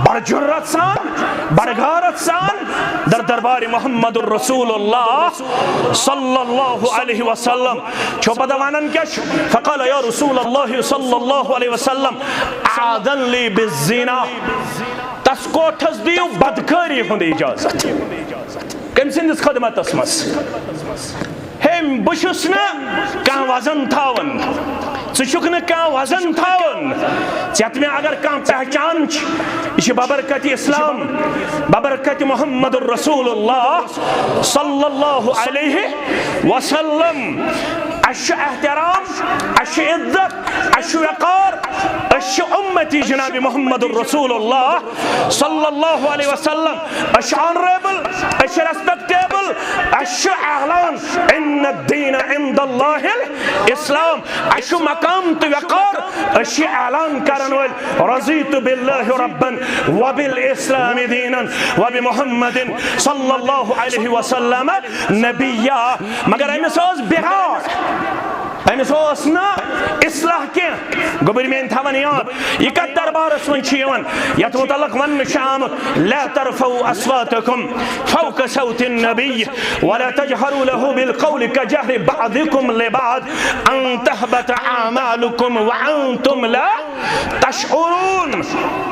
بڑ جرت سان، بڑ غیرت سان در دربار محمد رسول اللہ صلی اللہ علیہ وسلم۔ چھو پتہ ونان کیا چھُ؟ فقال یا رسول اللہ صلی اللہ علیہ وسلم، اذن لی بالزنا۔ تس کوٹھس دِیِو بدکٲری ہُنٛد اجازت۔ کٔمۍ سٕنٛدِس خدمتس منٛز؟ ہے، بہٕ چھُس نہٕ کانٛہہ وزن تھاوان، ژٕ چھُکھ نہٕ کانٛہہ وزن تھاوان۔ ژےٚ تہٕ مےٚ اگر کانٛہہ پہچان چھِ، یہِ چھِ ببرکت اسلام، ببرکت محمد رسول اللہ صلی اللہ علیہ وسلم۔ اَسہِ چھُ احترام، اَسہِ چھُ عزت، اَسہِ چھُ وقار، أسۍ چھِ اُمتی جناب محمد رسول اللہ صلی اللہ علیہ وسلم، أسۍ چھِ آنریبل، أسۍ چھِ ریسپیکٹیبل، اَسہِ چھُ اعلان، ان الدین عند اللہ الاسلام، اَسہِ چھُ مقام تہٕ وقار، أسۍ چھِ اعلان کرن وٲلۍ، رضیت باللہ ربا وبالاسلام دینا وبمحمد صلی اللہ علیہ وسلم نبیا۔ مگر أمِس اوس بگاڑ، أمِس اوس نہٕ اصلاح کینٛہہ۔ گوٚبٕرۍ میٲنۍ تھاوان یاد، یہِ کتھ دربارس منٛز چھُ یِوان، یتھ متعلق وننہٕ چھُ آمُت، لا ترفعوا اصواتکم فوق صوت النبی ولا تجهروا له بالقول كجهر بعضكم لبعض ان تحبط اعمالكم وانتم لا تشعرون۔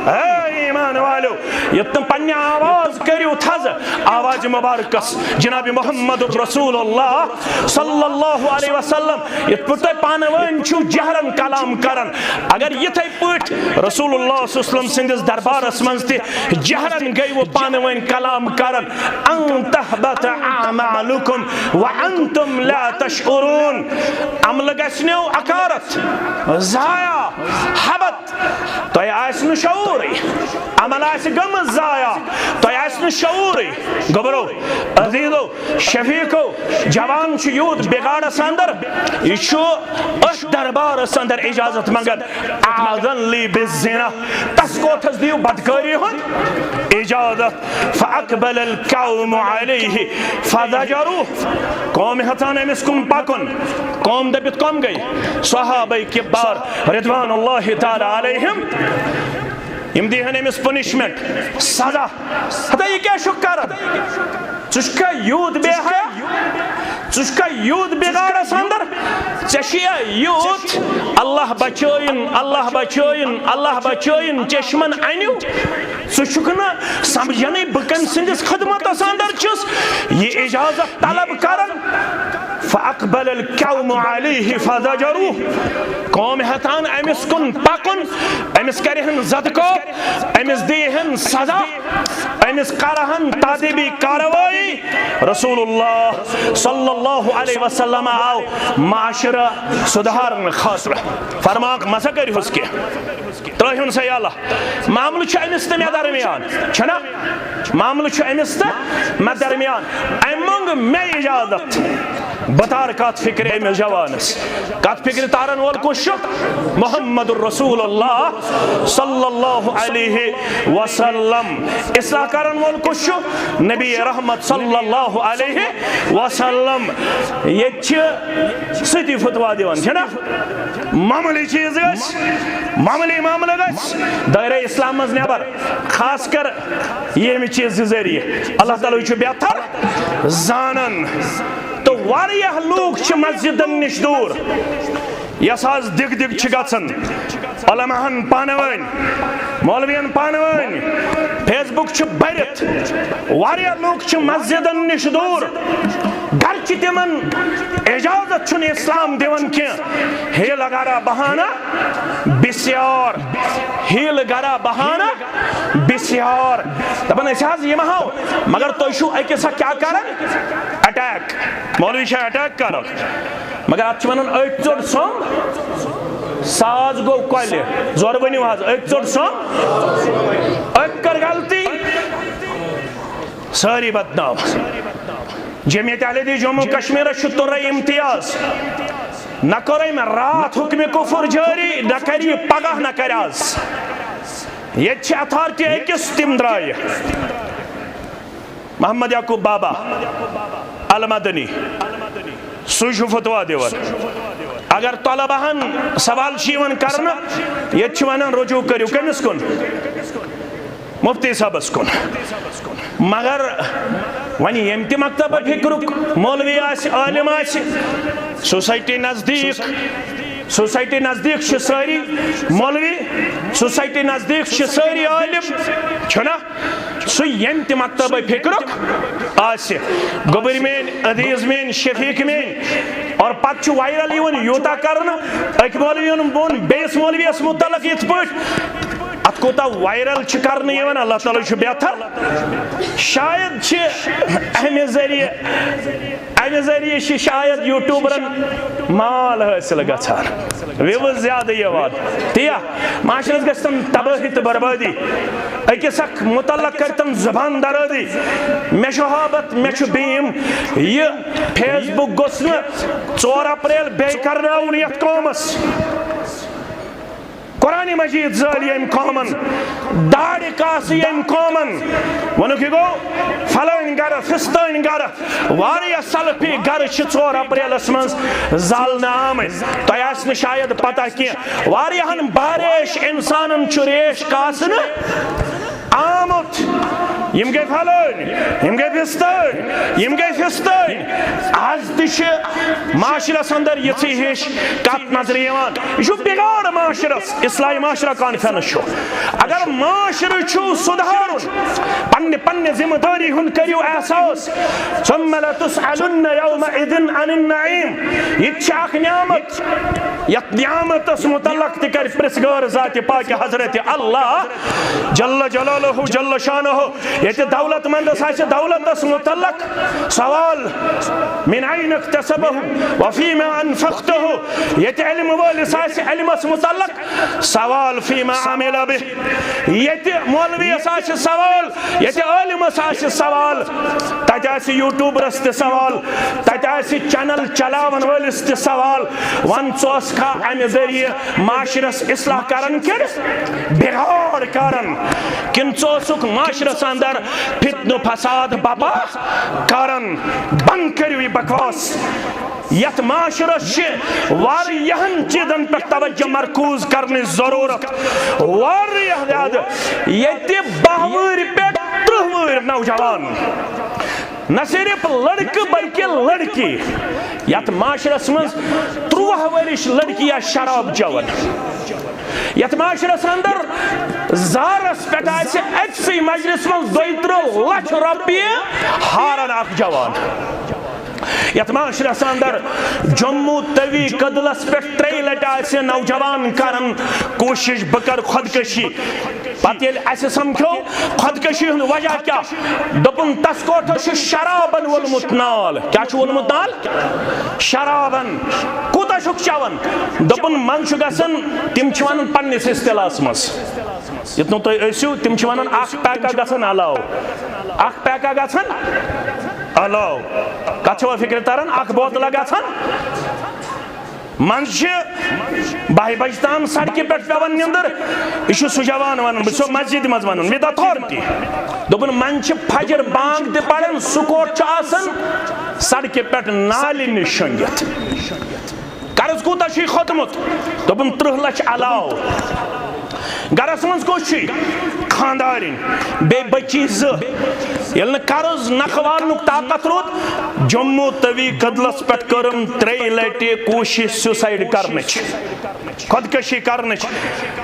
اے ایمان والو، یوٚت تم پننہِ آواز کٔرِو تھز، آواز مبارکس جناب محمد رسول اللہ صلی اللہ علیہ وسلم، یتھ پٲٹھۍ تُہۍ پانہٕ وٲنۍ چھِو جہرن کلام کران، اگر یِتھے پٲٹھۍ رسول اللہ صلی اللہ علیہ وسلم سٕنٛدِس دربارس منٛز تہِ جہرن گٔیوٕ پانہٕ وٲنۍ کلام کران، ان تحبط اعمالکم وانتم لا تشعرون، عملہٕ گژھِ نیو اکارت، ضایع، حبط، تۄہہِ آسہِ نہٕ شعوٗرٕے، عمل آسہِ گٔمٕژ ضایع، تۄہہِ آسہِ نہٕ شعوٗرٕے۔ گوٚبرو، عزیزو، شفیقو، جوان چھُ یوٗت بگاڑس اندر، یہِ چھُ أتھۍ دربارس اندر اجازت منگان، اعوذ لی بالزنا، تس کوٹھس دِیِو بدکٲری ہُنٛد اجازت۔ فاقبل القوم علیہ فزجروہ، قوم ہیژان أمِس کُن پکُن، قوم دٔپِتھ کم گٔے؟ صحابہ کبار رضوان اللہ تعالی علیہم، یِم دیہن أمِس پنشمنٹ، سزا۔ ہتا یہِ کیٛاہ چھُکھ کران؟ ژٕ چھُکھا یوٗت بے حیا؟ ژٕ چھُکھا یوٗت بگاڑس اندر؟ ژےٚ چھُیا یوٗت اللہ بچٲیِن، اللہ بچٲیِن، اللہ بچٲیِن چشمن انیو؟ ژٕ چھُکھ نہٕ سمجھنٕے بہٕ کٔمۍ سٕنٛدِس خدمتس اندر چھُس، یہِ اجازت طلب کران۔ فاقبل القوم علیہ فزجروہ، قوم ہیتان أمِس کُن پکُن، أمِس کرِہن زدکو، أمِس دیہن سزا، أمِس کرہن تادیبی کاروائی۔ رسول اللہ صلی اللہ علیہ وسلم آو معاشرہ سدھارن خاطرٕ۔ فرماکھ، مسا کٔرِہُس کینٛہہ، ترٲیہُن سا یلہ۔ معاملہٕ چھُ أمِس تہٕ مےٚ درمیان، چھُنہ؟ معاملہٕ چھُ أمِس تہٕ مےٚ درمیان۔ أمۍ منٛگ مےٚ اجازت، بہٕ تارٕ کتھ فکرِ أمِس جوانس۔ کتھ فکرِ تارن وول کُس چھُ؟ محمد رسول اللہ صلی اللہ علیہ وسلم۔ اصلاح کرن وول کُس چھُ؟ نبی رحمت صلی اللہ علیہ وسلم۔ ییٚتہِ چھِ سۭتی فتوا دِوان، چھِنہ؟ معموٗلی چیٖز گژھِ، معموٗلی معاملہٕ گژھِ دٲیرہ اسلام منٛز نٮ۪بر، خاص کر ییٚمہِ چیٖزٕ ذٔریعہٕ۔ اللہ تعالیٰ ہٕے چھُ بہتر زانان۔ تہٕ واریاہ لوٗکھ چھِ مسجدن نِش دوٗر، یۄس آز دِگ دِگ چھِ گژھان، علماہن پانہٕ ؤنۍ، مولوین پانہٕ ؤنۍ، فیس بک چھُ بٔرِتھ۔ واریاہ لوٗکھ چھِ مسجدن نِش دوٗر، گرچہِ تِمن اجازت چھُنہٕ اسلام دِوان کینٛہہ۔ ہیلہٕ گرا بہانہ بسیار، ہیلہٕ گرا بہانہ بسیار۔ دپان أسۍ حظ یِمہو، مگر تُہۍ چھِو أکِس اکھ کیٛاہ کران؟ اٹیک۔ مولوی چھا اٹیک کران؟ مگر اتھ چھِ ونان أکۍ ژوٚٹ سوٚم، ساز گوٚو کۄلہِ۔ زورٕ ؤنِو حظ، أکۍ ژوٚٹ سوٚم، أکۍ کٔر غلطی، سٲری بدنام۔ جمعیت اہل حدیث جموں کشمیرس چھُ تُرے امتیاز۔ نہ کوٚر أمۍ راتھ حکمِ کفر جٲری، نہ کرِ یہِ پگاہ، نہ کرِ آز۔ ییٚتہِ چھِ اتھارٹی أکِس، تِم درٛایہِ۔ محمد یعقوب بابا المدنی، سُے چھُ فتوا دِوان۔ اگر طلباہن سوال چھُ یِوان کرنہٕ، ییٚتہِ چھِ ونان، رجوع کٔرِو کٔمِس کُن؟ مفتی صٲبس کُن۔ مگر وۄنۍ ییٚمہِ تہِ مکتبہ فکرُک مولوی آسہِ، عالم آسہِ، سوسائٹی نزدیک، سوسائٹی نزدیک چھِ سٲری مولوی، سوسائٹی نزدیک چھِ سٲری عالم، چھُنہ؟ سُہ ییٚمہِ تہِ مکتبہ فکرُک آسہِ، گوٚبٕرۍ میٲنۍ، عزیز میٲنۍ، شفیق میٲنۍ، اور پتہٕ چھُ وائرل یِوان یوٗتاہ کرنہٕ، أکۍ مولوی یَن ووٚن بیٚیِس مولویَس متعلق یِتھ پٲٹھۍ، اتھ کوٗتاہ وائرل چھِ کرنہٕ یِوان، اللہ تعالیٰ چھُ بہتر۔ شاید چھِ امہِ ذٔریعہٕ، امہِ ذٔریعہٕ چھِ شاید یوٗٹیوٗبرن مال حٲصِل گژھان، وِوٕز زیادٕ یِوان۔ تی یا معاشرس گژھِ تن تبٲہی تہٕ بربٲدی۔ أکِس اکھ متعلق کٔرۍ تن زبان درٲدی۔ مےٚ چھُ ہابت، مےٚ چھُ بیٖم۔ یہِ فیس بُک گوٚژھ نہٕ ژور اپریل بیٚیہِ کرناوُن یتھ قومس۔ قرآن مجید زٲلۍ ییٚمۍ قومن، داڑِ کاسہٕ ییٚمۍ قومن۔ ووٚنُکھ، یہِ گوٚو فلٲنۍ گرٕ، فستٲنۍ گرٕ۔ واریاہ سلفی گرٕ چھِ ژور اپریلس منٛز زالنہٕ آمٕتۍ۔ تۄہہِ آسہِ نہٕ شاید پتہ کینٛہہ، واریاہن باریش انسانن چھُ ریش کاسنہٕ آمُت۔ یِم گٔے فلٲنۍ، یِم گٔے فستٲنۍ، یِم گٔے فستٲنۍ۔ آز تہِ چھِ معاشرس اندر یِژھٕے ہِش کتھ نظرِ یِوان۔ یہِ چھُ بگاڑ معاشرس، اصلاحی معاشرہ کانفرنس چھُ۔ اگر معاشرٕ چھُ سُدھارُن، پننہِ، پننہِ ذمہ دٲری ہُنٛد کٔرِو احساس۔ ثم لتسألن يومئذ عن النعيم۔ یہِ تہِ چھِ اکھ نعمت۔ یتھ نعمتس متعلق تہِ کرِ پرژھ گٲر ذاتِ پاکِ حضرت اللہ جل جلالہ جل شانہ۔ ییٚتہِ دولت مندس آسہِ دولتس متعلق سوال، من أين اكتسبه وفيما أنفقته۔ ییٚتہِ علم وٲلِس آسہِ علمس متعلق سوال، فيما عمل به۔ ییٚتہِ مولویس آسہِ سوال، ییٚتہِ عٲلمس آسہِ سوال، تتہِ آسہِ یوٗٹیوٗبرس تہِ سوال، تتہِ آسہِ چینل چلاون وٲلِس تہِ سوال۔ ون، ژٕ اوسکھا امہِ ذٔریعہٕ معاشرس اصلاح کران کِنہٕ بگاڑ کران؟ کِنہٕ ژٕ اوسُکھ معاشرس اندر فتنہٕ فساد بپا کران؟ بند کٔرِو یہِ بکواس۔ یتھ معاشرس چھِ واریاہن چیزن پٮ۪ٹھ توجہ مرکوز کرنٕچ ضرورت۔ واریاہ زیادٕ۔ ییٚتہِ باہ وٕہٕرۍ پٮ۪ٹھ ترٕٛہ وٕہٕرۍ نوجوان، نہ صرف لڑکہٕ بلکہ لڑکی، یتھ معاشرس منٛز ترُٛواہ ؤرِش لڑکی آسہِ شراب چٮ۪وان، یتھ معاشرس اندر زارس پٮ۪ٹھ آسہِ أکسٕے مجلس منٛز دۄیہِ ترٕٛہ لچھ رۄپیہِ ہاران اکھ جوان، یتھ معاشرس اندر جموں توی کدلس پٮ۪ٹھ ترٛیٚیہِ لٹہِ آسہِ نوجوان کران کوٗشش بہٕ کرٕ خودکشی۔ پتہٕ ییٚلہِ اسہِ سمکھیو خودکشی ہُنٛد وجہ کیٛاہ، دوٚپُن، تس کوٹھس چھُ شرابن وولمُت نال۔ کیٛاہ چھُ وولمُت نال؟ شرابن۔ کوٗتاہ چھُکھ چٮ۪وان؟ دوٚپُن، منٛزٕ چھُ گژھان، تِم چھِ ونان پننِس اصطلاحس منٛز، یُتھ نہٕ تُہۍ ٲسِو، تِم چھِ ونان، اکھ پیکا گژھان علاوٕ، اکھ پیکا گژھان علاوٕ۔ کتھ چھوا فکرِ تران؟ اکھ بوتلہ گژھان۔ منٛزٕ چھِ باہہِ بجہِ تام سڑکہِ پٮ۪ٹھ پٮ۪وان نِندٕر۔ یہِ چھُ سُہ جوان ونان، بہٕ چھُسو مسجدِ منٛز ونان، with authority۔ دوٚپُن، منٛزٕ چھِ فجر بانگ تہِ پران، سُہ کوٹ چھُ آسان سڑکہِ پٮ۪ٹھ نالہِ نِش شۄنگِتھ۔ قرض کوٗتاہ چھُے کھوٚتمُت؟ دوٚپُن، ترٕٛہ لچھ علاوٕ۔ گرس منٛز کُس چھُے؟ خاندارِنۍ، بیٚیہِ بچی زٕ۔ ییٚلہِ نہٕ قرض نکھٕ والنُک طاقت روٗد، جموں توی کدلس پٮ۪ٹھ کٔرٕم ترٛیٚیہِ لٹہِ کوٗشش suicide کرنٕچ، خودکشی کرنٕچ،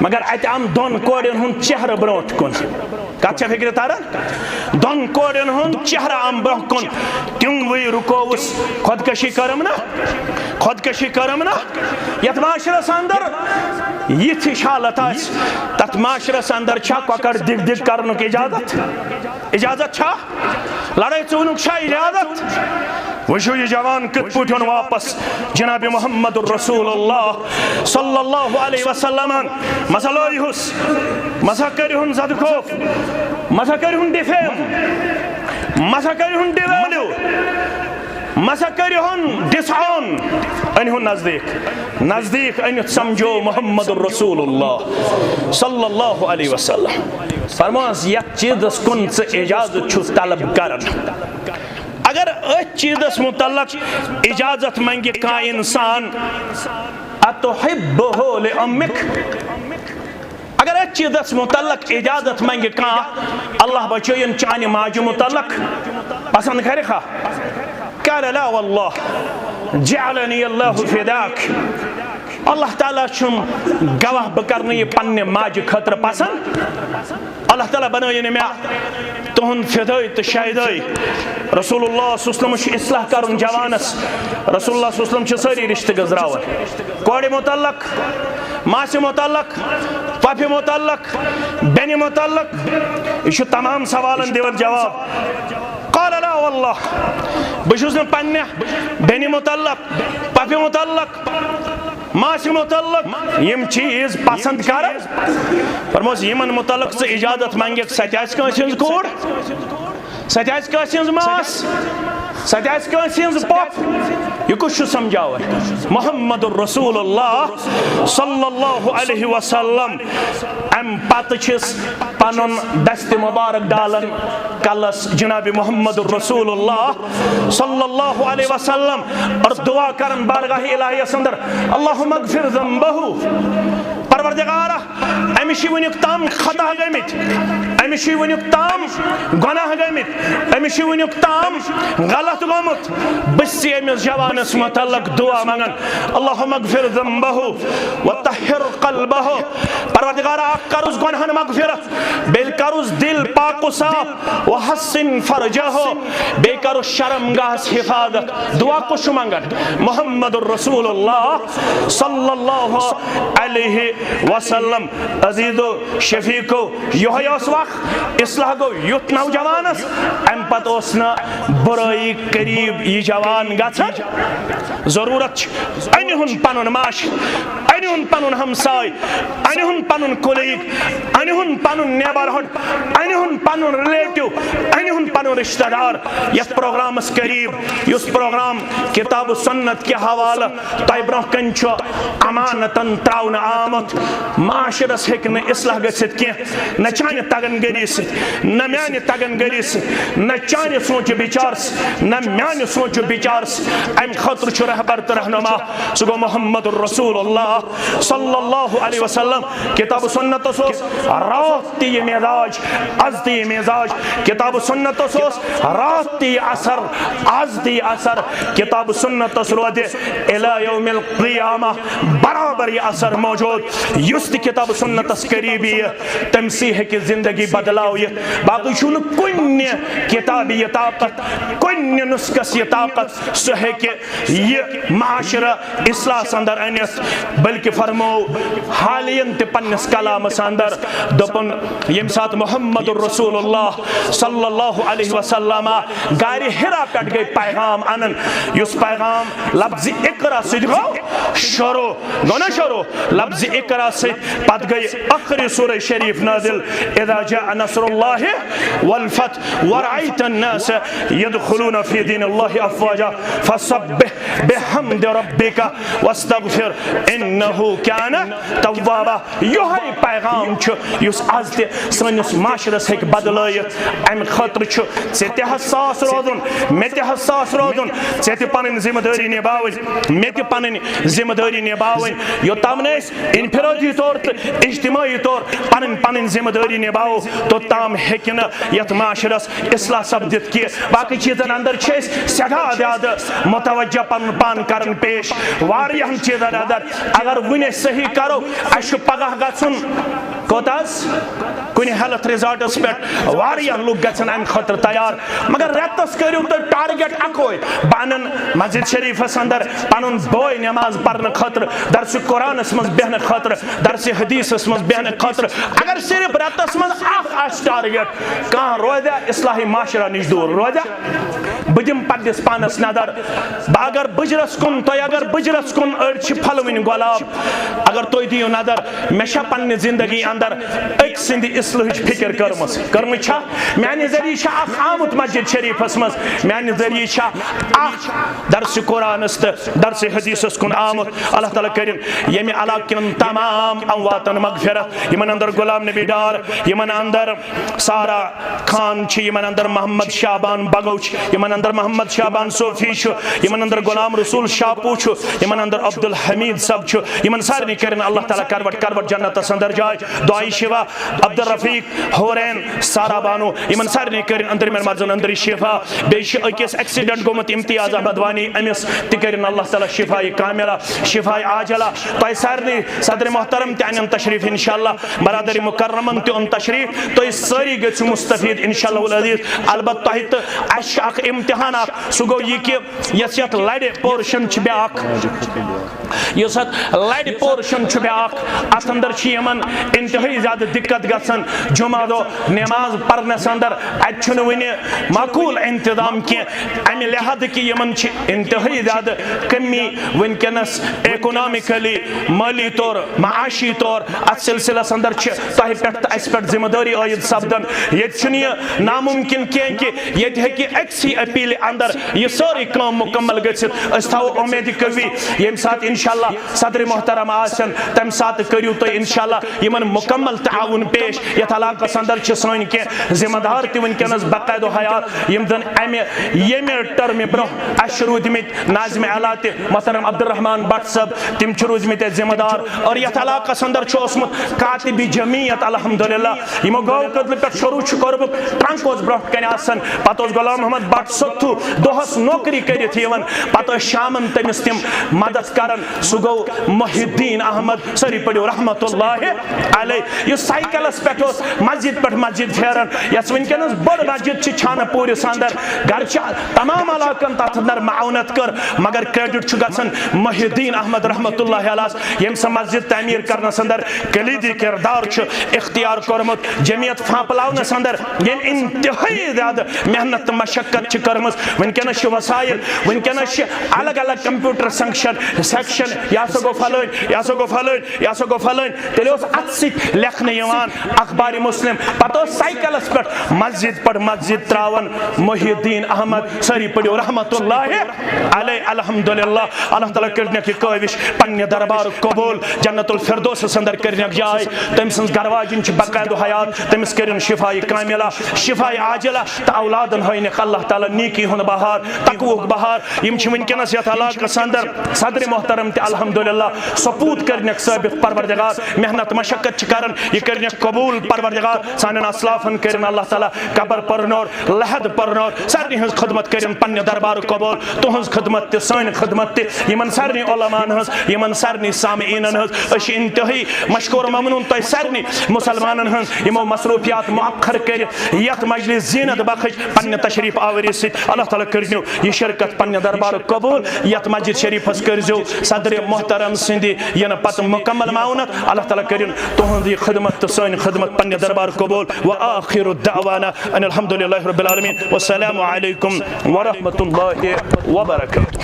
مگر اتہِ آم دۄن کورٮ۪ن ہُنٛد چہرٕ برونٛٹھ کُن۔ کتھ چھےٚ فکرِ تران؟ دۄن کورٮ۪ن ہُنٛد چہرٕ آم برونٛہہ کُن، تِموٕے رُکووُس۔ خودکشی کٔرٕم نا، خودکشی کٔرٕم نا۔ یتھ معاشرس اندر یِژھ ہِش حالت آسہِ، تتھ معاشرس اندر چھا کۄکر دِگ دِگ کرنُک اجازت؟ اجازت چھا؟ لڑٲے ژوٗنُک چھا اجازت؟ وٕچھِو، یہِ جوان کِتھ پٲٹھۍ اوٚن واپس جناب محمد رسول اللہ صلی اللہ علیہ وسلمن۔ مسا لٲیہُس، مسا کٔرِہُن زدٕ خوف، مسا کٔرِہُن defame، مسا کٔرِہُن devalue، مسا کٔرِہُن disown۔ أنِہُن نزدیٖک، نزدیٖک أنِتھ سمجھو محمد رسول اللہ صلی اللہ علیہ وسلم۔ فرموس، یتھ چیزس کُن ژٕ اجازت چھُکھ طلب کران، اگر أتھۍ چیزس متعلق اجازت منگہِ کانٛہہ انسان، اتحبہ لامک، اگر أتھۍ چیزس متعلق اجازت منگہِ کانٛہہ، اللہ بچٲیِن چانہِ ماجہِ متعلق، پسند کرِ کھا؟ قال لا واللہ، جعلنی اللہ فداک۔ اللہ تعالیٰ چھُم گواہ، بہٕ کرنہٕ یہِ پننہِ ماجہِ خٲطرٕ پسند۔ اللہ تعالیٰ بنٲیِن مےٚ تُہُنٛد فدٲے تہٕ شیدٲے۔ رسول اللہ صلی اللہ علیہ وسلم چھُ اصلاح کرُن جوانس۔ رسول اللہ صلی اللہ علیہ وسلم چھِ سٲری رشتہٕ گٔنزراوان۔ کورِ متعلق، ماسہِ متعلق، پۄپھِ متعلق، بیٚنہِ متعلق، یہِ چھُ تمام سوالن دِوان جواب۔ قال لا واللہ، بہٕ چھُس نہٕ پننہِ بیٚنہِ متعلق، پۄپھِ متعلق، ماسہِ متعلق یِم چیٖز پسند کران۔ فرموس، یِمن متعلق ژٕ اجازت منگکھ، سۄ تہِ آسہِ کٲنٛسہِ ہٕنٛز کوٗر، سۄ تہِ آسہِ کٲنٛسہِ ہٕنٛز ماس، سۄ تہِ آسہِ کٲنٛسہِ ہٕنٛز پۄپھ۔ یہِ کُس چھُ سمجھاوان؟ محمد رسول اللہ صلی اللہ علیہ وسلم۔ امہِ پتہٕ چھِس پنُن دست مبارک ڈالان کلس جناب محمد رسول اللہ صلی اللہ علیہ وسلم اور دعا کران بارگاہ الہیس اندر، اللہم اغفر ذنبہ، پروردگارا، أمِس چھِ وٕنیُک تام خطا گٔمٕتۍ، أمِس چھِ وٕنیُک تام گۄناہ گٔمٕتۍ، أمِس چھِ وٕنیُک تام غلط گوٚمُت۔ بہٕ چھُس أمِس جوانس متعلق دعا منگان، اللہم اغفر ذنبہ وطہر قلبہ۔ پروردگارا، اکھ کرُس گۄناہن مغفرت، بیٚیہِ کرُس دل پاک و صاف، وحسن فرجہ، بیٚیہِ کرُس شرم گاہس حفاظت۔ دعا کُس چھُ منگان؟ محمد رسول اللہ صلی اللہ علیہ وسلم۔ عزیزو شفیقو، یہوے اوس وق، اصلاح گوٚو یُتھ نوجوانس، امہِ پتہٕ اوس نہٕ برٲیی قریب یہِ جوان گژھان۔ ضروٗرت چھِ أنہِ ہُنٛد پنُن معاشرٕ، أنہِ ہُنٛد پنُن ہمساے، أنہِ ہُنٛد پنُن کولیٖگ، أنہِ ہُنٛد پنُن نیبرہُڈ، أنہِ ہُنٛد پنُن ریلیٹو، أنہِ ہُنٛد پنُن رشتہ دار یتھ پروگرامس قریب، یُس پروگرام کتاب و سنت کہِ حوالہٕ تۄہہِ برونٛہہ کنہِ چھُ امانتن تراونہٕ آمُت۔ معاشرس ہیٚکہِ نہٕ اصلاح گٔژھِتھ کینٛہہ، نہ چانہِ تگن گٔری سۭتۍ، نہ میانہِ تگن گٔری سۭتۍ، نہ چانہِ سونچہِ بچار سۭتۍ، نہ میانہِ سونچہِ بچار سۭتۍ۔ امہِ خٲطرٕ چھُ رہبر تہٕ رہنما، سُہ گوٚو محمد رسول اللہ صلی اللہ علیہ وسلم۔ کتاب سنتس اوس راتھ تہِ یہِ مزاج، از تہِ یہِ مزاج۔ کتاب سنتس اوس راتھ تہِ یہِ اثر، از تہِ یہِ اثر۔ کتاب سنتس روزِ الی یوم القیامہ برابر یہِ اثر موجود۔ یُس تہِ کتاب سنتس قریب یِیہِ، تٔمۍ سٕے ہیٚکہِ زندگی بدلاوِتھ۔ باقٕے چھُنہٕ کُنہِ کتابہِ یہِ طاقت، کُنہِ نسخس یہِ طاقت، سُہ ہیٚکہِ یہِ معاشرٕ اصلاحس اندر أنِتھ، بلکہ فرمو حالین تہِ پننِس کلامس اندر دوٚپُن، ییٚمہِ ساتہٕ محمد رسول اللہ صلی اللہ علیہ وسلم غارِ حرا پٮ۪ٹھ گٔے پیغام انن، یُس پیغام لفظ اقرا سۭتۍ گوٚو شروع، گوٚو نا شروع؟ لفظ اقرا سۭتۍ پتہٕ گٔے ٲخری سورہ شریف نازل، اذا جاء نصر اللہ والفتح ورأيت الناس يدخلون في دين الله أفواجا فسبح بحمد ربك واستغفر إنه كان توابا۔ یہے پیغام چھُ یُس از تہِ سٲنِس معاشرس ہیٚکہِ بدلٲیِتھ۔ امہِ خٲطرٕ چھُ ژےٚ تہِ حساس روزُن، مےٚ تہِ حساس روزُن، ژےٚ تہِ پنٕنۍ ذمہٕ دٲری نباوٕنۍ، مےٚ تہِ پنٕنۍ ذمہٕ دٲری نباوٕنۍ۔ یوٚتام نہٕ أسۍ انفرادی طور تہٕ اجتماعی طور پنٕنۍ پنٕنۍ ذمہٕ دٲری نباوو، توٚتام ہیٚکہِ نہٕ یتھ معاشرس اصلاح سپدِتھ کینٛہہ۔ باقٕے چیٖزن اندر چھِ أسۍ سٮ۪ٹھاہ زیادٕ متوجہ پنُن پان کران پیش۔ واریاہن چیٖزن اندر اگر وُنہِ أسۍ صحیح کرو، اسہِ چھُ پگاہ گژھُن کوٚت حظ؟ کُنہِ ہیلتھ ریزارٹس پٮ۪ٹھ۔ واریاہ لُکھ گژھن امہِ خٲطرٕ تیار، مگر رٮ۪تس کٔرِو تُہۍ ٹارگیٹ اکوے، بہٕ انن مسجد شریفس اندر پنُن بوے نماز پرنہٕ خٲطرٕ، درسِ قرآنس منٛز بیہنہٕ خٲطرٕ، درسِ حدیثس منٛز بیہنہٕ خٲطرٕ۔ اگر صرف رٮ۪تس منٛز اکھ آسہِ ٹارگیٹ، کانٛہہ روزِ اصلاحی معاشرہ نِش دوٗر؟ روزِ؟ بہٕ دِمہٕ پننِس پانس نظر، بہٕ اگر بٕجرس کُن، تُہۍ اگر بٕجرس کُن، أڑۍ چھِ پھلوٕنۍ گۄلاب، اگر تُہۍ دِیِو نظر، مےٚ چھا پننہِ زندگی اندر أکۍ سٕنٛدِ اصلٲحٕچ فکر کٔرمٕژ؟ کٔرمٕژ چھا؟ میانہِ ذٔریعہٕ چھا اکھ آمُت مسجد شریفس منٛز؟ میانہِ ذٔریعہٕ چھا اکھ درسِ قرآنس تہٕ درسِ حدیثس کُن آمُت؟ اللہ تعالیٰ کٔرِن ییٚمہِ علاقہٕ کٮ۪ن تمام امواتن مغفرت، یِمن اندر غلام نبی ڈار، یِمن اندر سارا خان چھِ، یِمن اندر محمد شعبان بگو چھُ، یِمن اندر محمد شعبان صوفی چھُ، یِمن اندر غلام رسول شاپو چھُ، یِمن اندر عبدالحمید صٲب چھُ، یِمن سارنٕے کٔرِن اللہ تعالیٰ کروٹ کروٹ جنتس اندر جاے۔ دعایہِ شفا عبدالرفیق، ہورین، سارا بانو، یِمن سارنٕے کٔرِن أندرِمٮ۪ن مرضن اندر شفا۔ بیٚیہِ چھُ أکِس ایکسیڈنٹ گوٚمُت امتیاز احمد وانی، أمِس تہِ کٔرِن اللہ تعالیٰ شفایہِ کاملہ، شفایہِ عاجلہ۔ تۄہہِ سارنٕے صدر محترم تہِ انن تشریف انشاءاللہ، برادری مکرمن تہِ اوٚن تشریف۔ تُہۍ سٲری گٔژھِو مستفید انشاءاللہ العزیز۔ البتہ تۄہہِ تہٕ اسہِ چھُ اکھ امتحان اکھ، سُہ گوٚو یہِ کہِ یۄس یتھ لڑِ پورشن چھُ بیٛاکھ، یُس اتھ لڑِ پورشن چھُ بیٛاکھ، اتھ اندر چھِ یِمن انتہٲئی زیادٕ دقت گژھان جمعہ دۄہ نماز پرنس اندر۔ اتہِ چھُنہٕ وُنہِ معقول انتظام کینٛہہ، امہِ لحاظہٕ کہِ یِمن چھِ انتہٲئی زیادٕ کمی وٕنکیٚنس، اکنامکلی، مٲلی طور، معاشی طور۔ اتھ سلسلس اندر چھِ تۄہہِ پٮ۪ٹھ تہٕ اسہِ پٮ۪ٹھ ذمہ دٲری عٲید سپدان۔ ییٚتہِ چھُنہٕ یہِ ناممکن کینٛہہ کہِ ییٚتہِ ہیٚکہِ أکسٕے اپیلہِ اندر یہِ سٲرٕے کٲم مکمل گٔژھِتھ۔ أسۍ تھاوو اُمید قوی، ییٚمہِ ساتہٕ انشاءاللہ صدر محترم آسن، تمہِ ساتہٕ کٔرِو تُہۍ انشاءاللہ یِمن مکمل تعاون پیش۔ یتھ علاقس اندر چھِ سٲنۍ کینٛہہ ذمہ دار تہِ وٕنکیٚنس باقاعدٕ حیات، یِم زن امہِ ییٚمہِ ٹرمہِ برونٛہہ اسہِ چھِ روٗدمٕتۍ ناظم اعلیٰ تہِ محترم عبدالرحمان بٹ صٲب، تِم چھِ روٗدمٕتۍ اَتہِ ذمہ دار۔ اور یتھ علاقس اندر چھُ اوسمُت کاتب جمعیت الحمدللہ، یِمو گٲو کدلہٕ پٮ۪ٹھ شروع چھُ کوٚرمُت، ٹرنک اوس برونٛہہ کنہِ آسان، پتہٕ اوس غلام محمد بٹ سوٚتھو دۄہس نوکری کٔرِتھ یِوان، پتہٕ ٲسۍ شامن تٔمِس تِم مدد کران۔ سُہ گوٚو محی الدین احمد، سٲری پٔرِو رحمت اللہ علیہ، یُس سائیکلس پٮ۪ٹھ اوس مسجد پٮ۪ٹھ مسجد پھیران، یۄس وٕنکیٚنس بٔڑ مسجد چھِ چھانہٕ پوٗرِس اندر۔ گرچہ تمام علاقن تتھ اندر معاونت کٔر، مگر کریڈٹ چھُ گژھان محی الدین احمد رحمت اللہ علیہ، ییٚمۍ سۄ مسجد تعمیٖر کرنس اندر کلیدی کردار چھُ اختیار کوٚرمُت۔ جمعیت پھانپلاونس اندر ییٚمۍ انتہٲئی زیادٕ محنت تہٕ مشقت چھِ کٔرمٕژ۔ وٕنکیٚنس چھِ وسائل، وٕنکیٚنس چھِ الگ الگ کمپیوٹر سنکشن، سیکشن، یہِ ہسا گوٚو فلٲنۍ، یہِ ہسا گوٚو فلٲنۍ، یہِ ہسا گوٚو فلٲنۍ۔ تیٚلہِ اوس اتھٕ سۭتۍ لیکھنہٕ یِوان اخبار مسلم، پتہٕ اوس سائیکلس پٮ۪ٹھ مسجد پٮ۪ٹھ مسجد تراوان محی الدین احمد، سٲری پٔرِو رحمت اللہ علیہ الحمدللہ۔ اللہ تعالیٰ کٔرِنَکھ یہِ کٲوِش پننہِ دربارُک قبول، جنت الفردوسس اندر کٔرِنَکھ جاے۔ تٔمۍ سٕنٛز گرواجِنۍ چھِ باقاعدٕ حیات، تٔمِس کٔرِن شفاء کاملہ، شفاء عاجلہ، تہٕ اولادن ہٲینَکھ اللہ تعالیٰ نیکی ہُنٛد بہار، تقوہُک بہار۔ یِم چھِ وٕنکیٚنس یتھ علاقس اندر صدر محترم تہِ الحمدللہ، سپوت کٔرِنَکھ ثٲبت پروردگار، محنت مشقت چھِ کران، یہِ کٔرِنَکھ قبول پروردگار، سانٮ۪ن اسلافن کٔرِن اللہ تعالیٰ قبر پرنور، لحد پرنور، سارنٕے ہٕنٛز خدمت کٔرِن پننہِ دربارُک قبول، تُہٕنٛز خدمت تہِ، سٲنۍ خدمت تہِ، یِمن سارنٕے علماءن ہٕنٛز، یِمن سارنٕے سامعیٖنن ہٕنٛز۔ أسۍ چھِ انتہٲئی مشکور ممنون تۄہہِ سارنٕے مسلمانن ہٕنٛز یِمو مصروفیات مؤخر کٔرِتھ یتھ مجلس زینت بخش پننہِ تشریف آوری سۭتۍ۔ اللہ تعالیٰ کٔرِنو یہِ شرکت پننہِ دربارُک قبول، یتھ مسجد شریفس کٔرزیو صدر محترم سٕنٛدِ یِنہٕ پتہٕ مکمل معاونت۔ اللہ تعالیٰ کٔرِن تُہٕنٛز یہِ خدمت تہٕ سٲنۍ خدمت پننہِ دربار قبول۔ وآخر دعوانا ان الحمد للہ رب العالمین۔ والسلام علیکم ورحمۃ اللہ وبرکاتہ۔